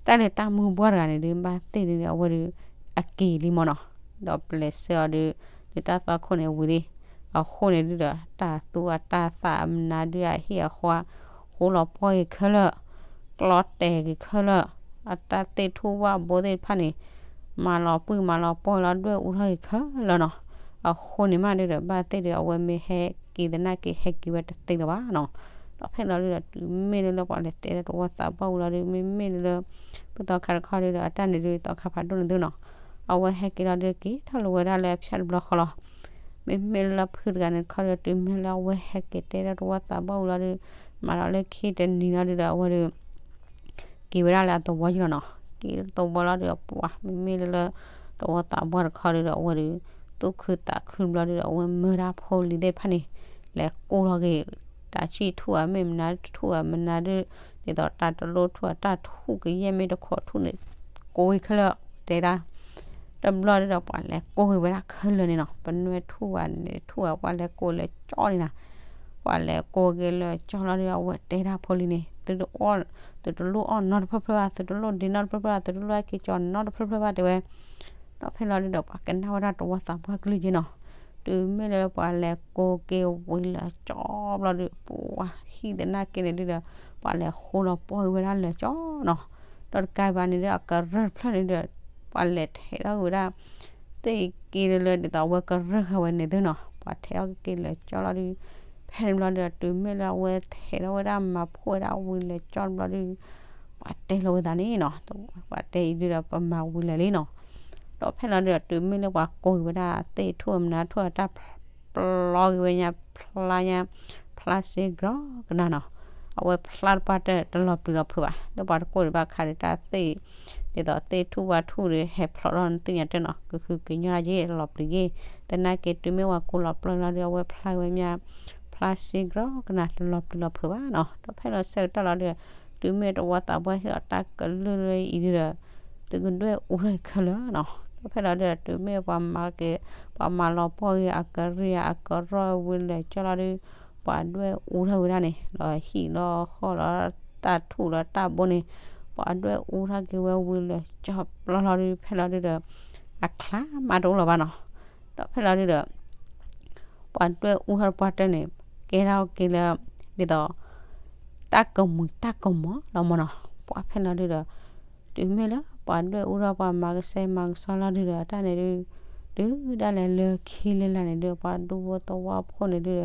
တၢ်လၢတၢ်မုၢ်ဘှၢ်တဂၤန့ၣ်ဒုး ဘၣ်သ့ၣ်ဒုးဒီး အဝဲဒုး အက့ၤလံမၢ်နီၤ, ဒီးပလဲၤဆှၢအီၤဒုး လၢတၢ်သီခိၣ်န့ၣ်ဝံၤလံ, အဃိန့ၣ်ဒုးဒီး တၢ်သူအတၢ်သၣ်အမနုၤဒုးအဟံၣ်အဃီ ဃိလီၤပှီၢ်က့ၤခဲလၢာ်, ကျီတဲာ်က့ၤခဲလၢာ်, အတၢ်သ့ၣ်ထူၣ်ဝၣ်ဘိသ့ၣ်တဖၣ်န့ၣ် မၤလီၤပှံၢ်မၤလီၤပှီၢ်လီၤဒွဲၣ်အူထီၣ်က့ၤခဲလၢာ်နီၤ, အဃိန့ၣ်မးဒုးဒီး ဘၣ်သ့ၣ်ဒုး အဝဲမ့ၢ်ဟဲက့ၤသနာ်က့ ဟဲက့ၤဝဲတသ့လၢၤဘၣ်နီၤ, ဒီးဖဲလီၤဒုးဒီး တုၤမ့ၢ်လၢလၢပှၤလဲၤတဲတၢ်သဝီသးပှၢ်ဝံၤလီၤဒုး မ့မ့ၢ်လၢလၢ ဖုသီခါတခီဒုးဒီး အတၢ်န့ၣ်ဒုး သီခါဖးဒိၣ်န့ၣ်သုနီၤ, အဝဲဟဲက့ၤလီၤဒုးက့ၤထီၣ်လီၤဝဲဒၣ်လၢအဖၠၣ်တဘျီဃီလီၤ, မ့မ့ၢ်လၢဖုတဂၤန့ၣ်တခီဒုး တုၤမ့ၢ်လၢအဝဲဟဲက့ၤတဲတၢ်သဝီသးပှၢ်ဝံၤလီၤဒုး မၤဒီးလၢခံတနံၤလီၤဒုးဒီး အဝဲဒုး က့ၤဝဲဒၣ်လၢအသဝီယ့ၢ်လီၤနီၤ, က့ၤသဝီလီၤဒုး ပှၤမ့မ့ၢ်လၢလၢ သဝီသးပှၢ်တခီဒုးဒီး အဝဲဒုး သူၣ်ခုသးခုတဘျီဒုးဒီး အဝဲမၢဒၣ်ဖိလံၤသ့ၣ်တဖၣ်န့ၣ် လဲၤကိၢ်လီၤက့ၤ တၢ်ဆံၣ်ထူၣ်ဧါ မ့ၢ်မနုၤထူၣ်ဧါ မနုၤဒုး ဒ်သိးတၢ်တလိၣ်ထူၣ်ဧါ တၢ်ထူၣ်ကယဲၢ်မ့ၢ်တခိးထူၣ်န့ၣ် ကိၢ်ဝဲခဲလၢာ် တဲဒၣ် တဘျီဒုးဒီး ပှၤလဲၤကိၢ်က့ၤဝဲဒၣ်ခဲလၢာ်န့ၣ်နီၤ, ပနွဲၣ်ထူၣ်ဧါ န့ၣ်ထူၣ်ဧါ ပှၤလဲၤကိၢ်လၢကၠီန့ၣ်နီၤ, ပှၤလဲၤကိၢ်က့ၤလၢကၠီလီၤဒုး အဝဲတဲဒၣ်ဖိလံၤန့ၣ် သုတအီၣ် သုတလိၣ်အီၣ်နီတဖျၢၣ်ဖျၢၣ်ဘၣ် သုတလိၣ်ဒ့နီတဖျၢၣ်ဖျၢၣ်ဘၣ် သုတလိၣ်အက့ၤကၠီနီတဖျၢၣ်ဖျၢၣ်ဘၣ် တဲဝဲ ဒီးဖဲလီၤဒုးဒီး ပှၤကနၣ်ဝဲဒၣ်သဝီသးပှၢ်ကလုၢ်က့နီၤ, တုၤမ့ၢ်လၢပှၤလဲၤကိၢ်က့ၤဝံၤလၢကၠီဘျီဒုး ပှၤဟံၣ်သနာ်က့န့ၣ်ဒုးဒီး ပှၤလဲၤဃိလီၤပှီၢ်က့ၤဝဲဒၣ်လၢကၠီနီၤ, ဒီးတကးဘၣ်န့ၣ်ဒုး အကရၢၢ်တဖျၢၣ်န့ၣ်ဒီး ပှၤလဲၤထဲးထီၣ်က့ၤဝဲဒၣ် သ့ၣ်က့လၢလၢဒ်သိးအဝဲကရၢၢ်ဃာ်ဝဲန့ၣ်သုနီၤ, ပှၤထဲးထီၣ်က့ၤလၢကၠီလီၤဒုး ဖဲန့ၣ်ဘျီဒုးဒီး တုၤမ့ၢ်လၢအဝဲထဲးထီၣ်ဝဲဒၣ် မၤဖှိၣ်ဝဲဒၣ်ဝံၤလၢကၠီတဘျီဒုး ပှၤတဲလီၤဝဲသးန့ၣ်နီၤ, ပှၤတဲအံၤဒုးဒီး ပမၤဝံၤလၢာ်လံနီၤ, ဒီးဖဲလီၤဒုးဒီး တုၤမ့ၢ်လၢပှၤကိၢ်က့ၤဝဲဒၣ်သ့ၣ်ထူၣ်မနုၤထူၣ်အတၢ် ပျီက့ၤဝဲညါ ဖျါညါ ဖျါစ့ကြီကနၣ်နီၤ, အဝဲဖျါတပှၢ်တၢၢ်တလီၤပျံၤလီၤဖုးဘၣ် ဒီးပှၤတကိၢ်ဒံးဘၣ်ခါဒီးတၢ်သ့ၣ် ဒ်သိးသ့ၣ်ထူၣ်ဝါထူၣ်ဒီး ဟဲဖျိးထီၣ်နသ့ၣ်ညါတၢ်နီၤ ကဟုကညီၢ်ယ့ၣ် တလီၤပျံၤယ့ၣ်, သနာ်က့တုၤမ့ၢ်ပှၤကိၢ်လီၤပျီလီၤဒီး အဝဲဖျါက့ၤဝဲမ့ၢ် ဖျါစ့ကြီကနၣ် တလီၤပျံၤလီၤဖုးဘၣ်နီၤ, ဒီးဖဲလီၤဆၢကတီၢ်လီၤဒီး တုၤမ့ၢ်သဝီသးပှၢ်ဟ့ၣ်လီၤတၢ်ကလုၢ်လၢအံၤဒီး သုကဒွဲၣ်အူထီၣ်ခဲလၢာ်နီၤ ဒီးဖဲလီၤဒုဒီး တုၤမ့ၢ်ပှၤမၤက့ၤ ပှၤမၤလီၤပှီၢ်က့ၤအကရံၣ်အကရီဝံၤလၢာ်ကၠီလီၤဒု ပှၤဒွဲၣ်အူထီၣ်ဝဲဒၣ်န့ၣ် ဒီးဟံၣ်လီၤဃီလီၤ တၢ်ထူၣ်လီၤတၢ်ဘိန့ၣ် ပှၤဒွဲၣ်အူထီၣ်က့ၤဝဲဝံၤလၢာ်ကၠီပျီလီၤဒု ဖဲလီၤဒုဒီး အချါမးတအိၣ်လၢၤဘၣ်နီၤ. ဒီးဖဲလီၤဒုဒီး ပှၤဒွဲၣ်အူထီၣ်ပှၤတၢၢ်န့ၣ် ကဲထီၣ်က့ၤလၢ ဒ်သိး တၢ်ကမုာ်တၢ်ကမီၤလီၤမၢ်နီၤ. ပှၤဖဲလီၤဒုဒီး တုၤမ့ၢ်လၢပှၤဒွဲၣ်အူထီၣ် ပှၤမၤကစဲမၤကစီလီၤဒုဒီး တၢ်န့ၣ်ဒု တုၤဒၣ်လဲာ်လၢခံလၢလာ်န့ၣ်ဒု ပှၤဒူဖိသဝီဖိန့ၣ်ဒုဒီး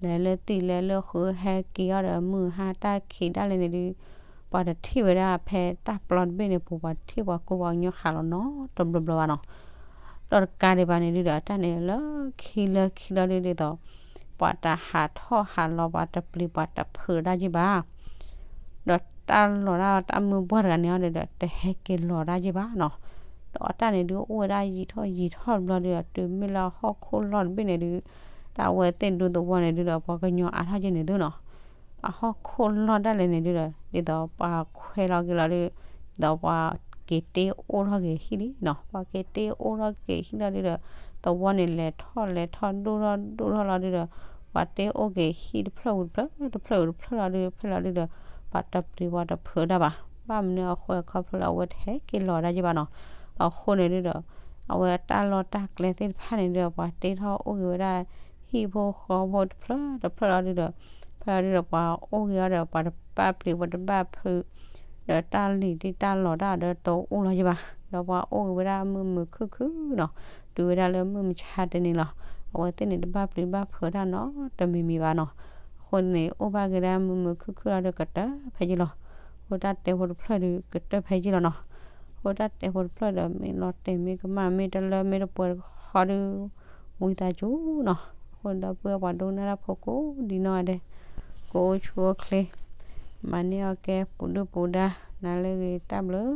လဲၤလၢသံၣ်လဲၤလၢဃုာ် ဟဲက့ၤအီၤဒီး မုၢ်ဟါတၢ်ခံးဒၣ်လဲာ်န့ၣ်ဒု ပှၤတထံၣ်ဝဲဒၣ်ဖဲတၢ်ပျီတဘ့ၣ်န့ၣ်ပူၤ ပှၤထံၣ်ပှၤကိးပှၤကညီဟးလီၤနီတဘျီဘျီဘၣ်နီၤ. ဒီးတကးဒံးဘၣ်န့ၣ်ဒုဒီး တၢ်န့ၣ်လၢခံလၢခံလီၤဒု ဒ်သိး ပှၤတဟးထီၣ်ဟးလီၤ ပှၤတပျံၤပှၤတဖုးတၢ်က့ၢ်ဘၣ်. ဒီးတၢ်လီၤတၢ်တၢ်မုၢ်ပှၢ်တဂၤန့ၣ်အီၤဒီး တဟဲက့ၤလီၤတၢ်က့ၢ်ဘၣ်နီၤ. ဒီးတၢ်န့ၣ်ဒုအိၣ်ဝဲဒၣ်ယံာ်ထီၣ်ယံာ်ထီၣ်တဘျီဒုဒီး တုၤမ့ၢ်လၢဟီၣ်ခိၣ်လီၢ်တဘ့ၣ်န့ၣ်ဒု တၢ်ဝဲသ့ၣ်ဒူသဝီန့ၣ်ဒုဒီး ပှၤကညီအါထီၣ်က့ၤန့ၣ်သုနီၤ. အဟီၣ်ခိၣ်လီၢ်ဒၣ်လဲာ်န့ၣ်ဒုဒီး ဒ်သိးပှၤခွဲးလီၤက့ၤလီၤဒု ဒ်သိးပှၤက့ၤတ့အိၣ်ထီၣ်က့ၤဟံၣ်လံနီၤ. ပှၤက့ၤတ့အိၣ်ထီၣ်က့ၤဟံၣ်လီၤဒုဒီး သဝီန့ၣ်လဲၤထီၣ်လဲၤထီၣ်ဒိၣ်ထီၣ်ဒိၣ်ထီၣ်လီၤဒုဒီး ပှၤတ့အိၣ်က့ၤဟံၣ်တဖျၢၣ်ဝံၤတဖျၢၣ် တဖျၢၣ်ဝံၤတဖျၢၣ်လီၤဒု ဖဲလီၤဒုဒီး ပှၤတပျံၤပှၤတဖုးတၢ်ဘၣ်. ဘၣ်မနုၤအဃိလဲၣ် ခီဖျိလၢအဝဲတဟဲက့ၤလီၤတၢ်က့ၢ်ဘၣ်နီၤ. အဃိန့ၣ်ဒုဒီး အဝဲတၢ်လီၢ်တၢ်ကျဲသ့ၣ်တဖၣ်န့ၣ်ဒုဒီး ပှၤတ့ထီၣ်အိၣ်က့ၤဝဲဒၣ် ဟံၣ်ဖိဃီဖိတဖျၢၣ်တဖျၢၣ်လီၤဒုဒီး ဖဲလီၤဒုဒီးပှၤအိၣ်က့ၤအီၤဒီး ပှၤတဘၣ်ပျံၤပှၤတဘၣ်ဖုး ဒီးတၢ်လံၤတံၢ်တၢ်လီၤတၢ်ဒီးတအိၣ်လီၤက့ၢ်ဘၣ်. ဒီးပှၤအိၣ်က့ၤဝဲဒၣ်မုာ်မုာ်ခုၣ်ခုၣ်နီၤ. တုၤဝဲဒၣ်လၢမုၢ်မဆါတနံၤလီၤ. အဝဲသ့ၣ်န့ၣ်တဘၣ်ပျံၤဘၣ်ဖုးတၢ်နီတမံၤမံၤဘၣ်နီၤ. အဃိန့ၣ် အိၣ်ဘၣ်က့ၤဒၣ်မုာ်မုာ်ခုၣ်ခုၣ်လီၤဒီးကတၢၢ်ဖဲက့ၢ်လီၤ. အဃိတၢ်တဲဖိတဖျၢၣ်ဒုးကတၢၢ်ဖဲက့ၢ်လီၤနီၤ. အဃိတၢ်တဲဖိတဖျၢၣ်ဒီး မ့ၢ်လီၤတဲာ်မ့ၢ်ကမၣ်မ့ၢ်တလၢမ့ၢ်တပှဲၤတခီဒုး ဝံသးစူၤနီၤ. အဃိဒီပုၢ်ဝဲၢ်ပှၤဒိကနၣ်တၢ်ဖိကိးဒံးနီၢ်ဂၤဒဲး ကအိၣ်ဆူၣ်အိၣ်ချ့ မၤန့ၢ်အီၣ်ကဲပူၤဒုၣ်ပူၤဒါ နၤလၢအဂ့ၤ တၢ်ဘျုး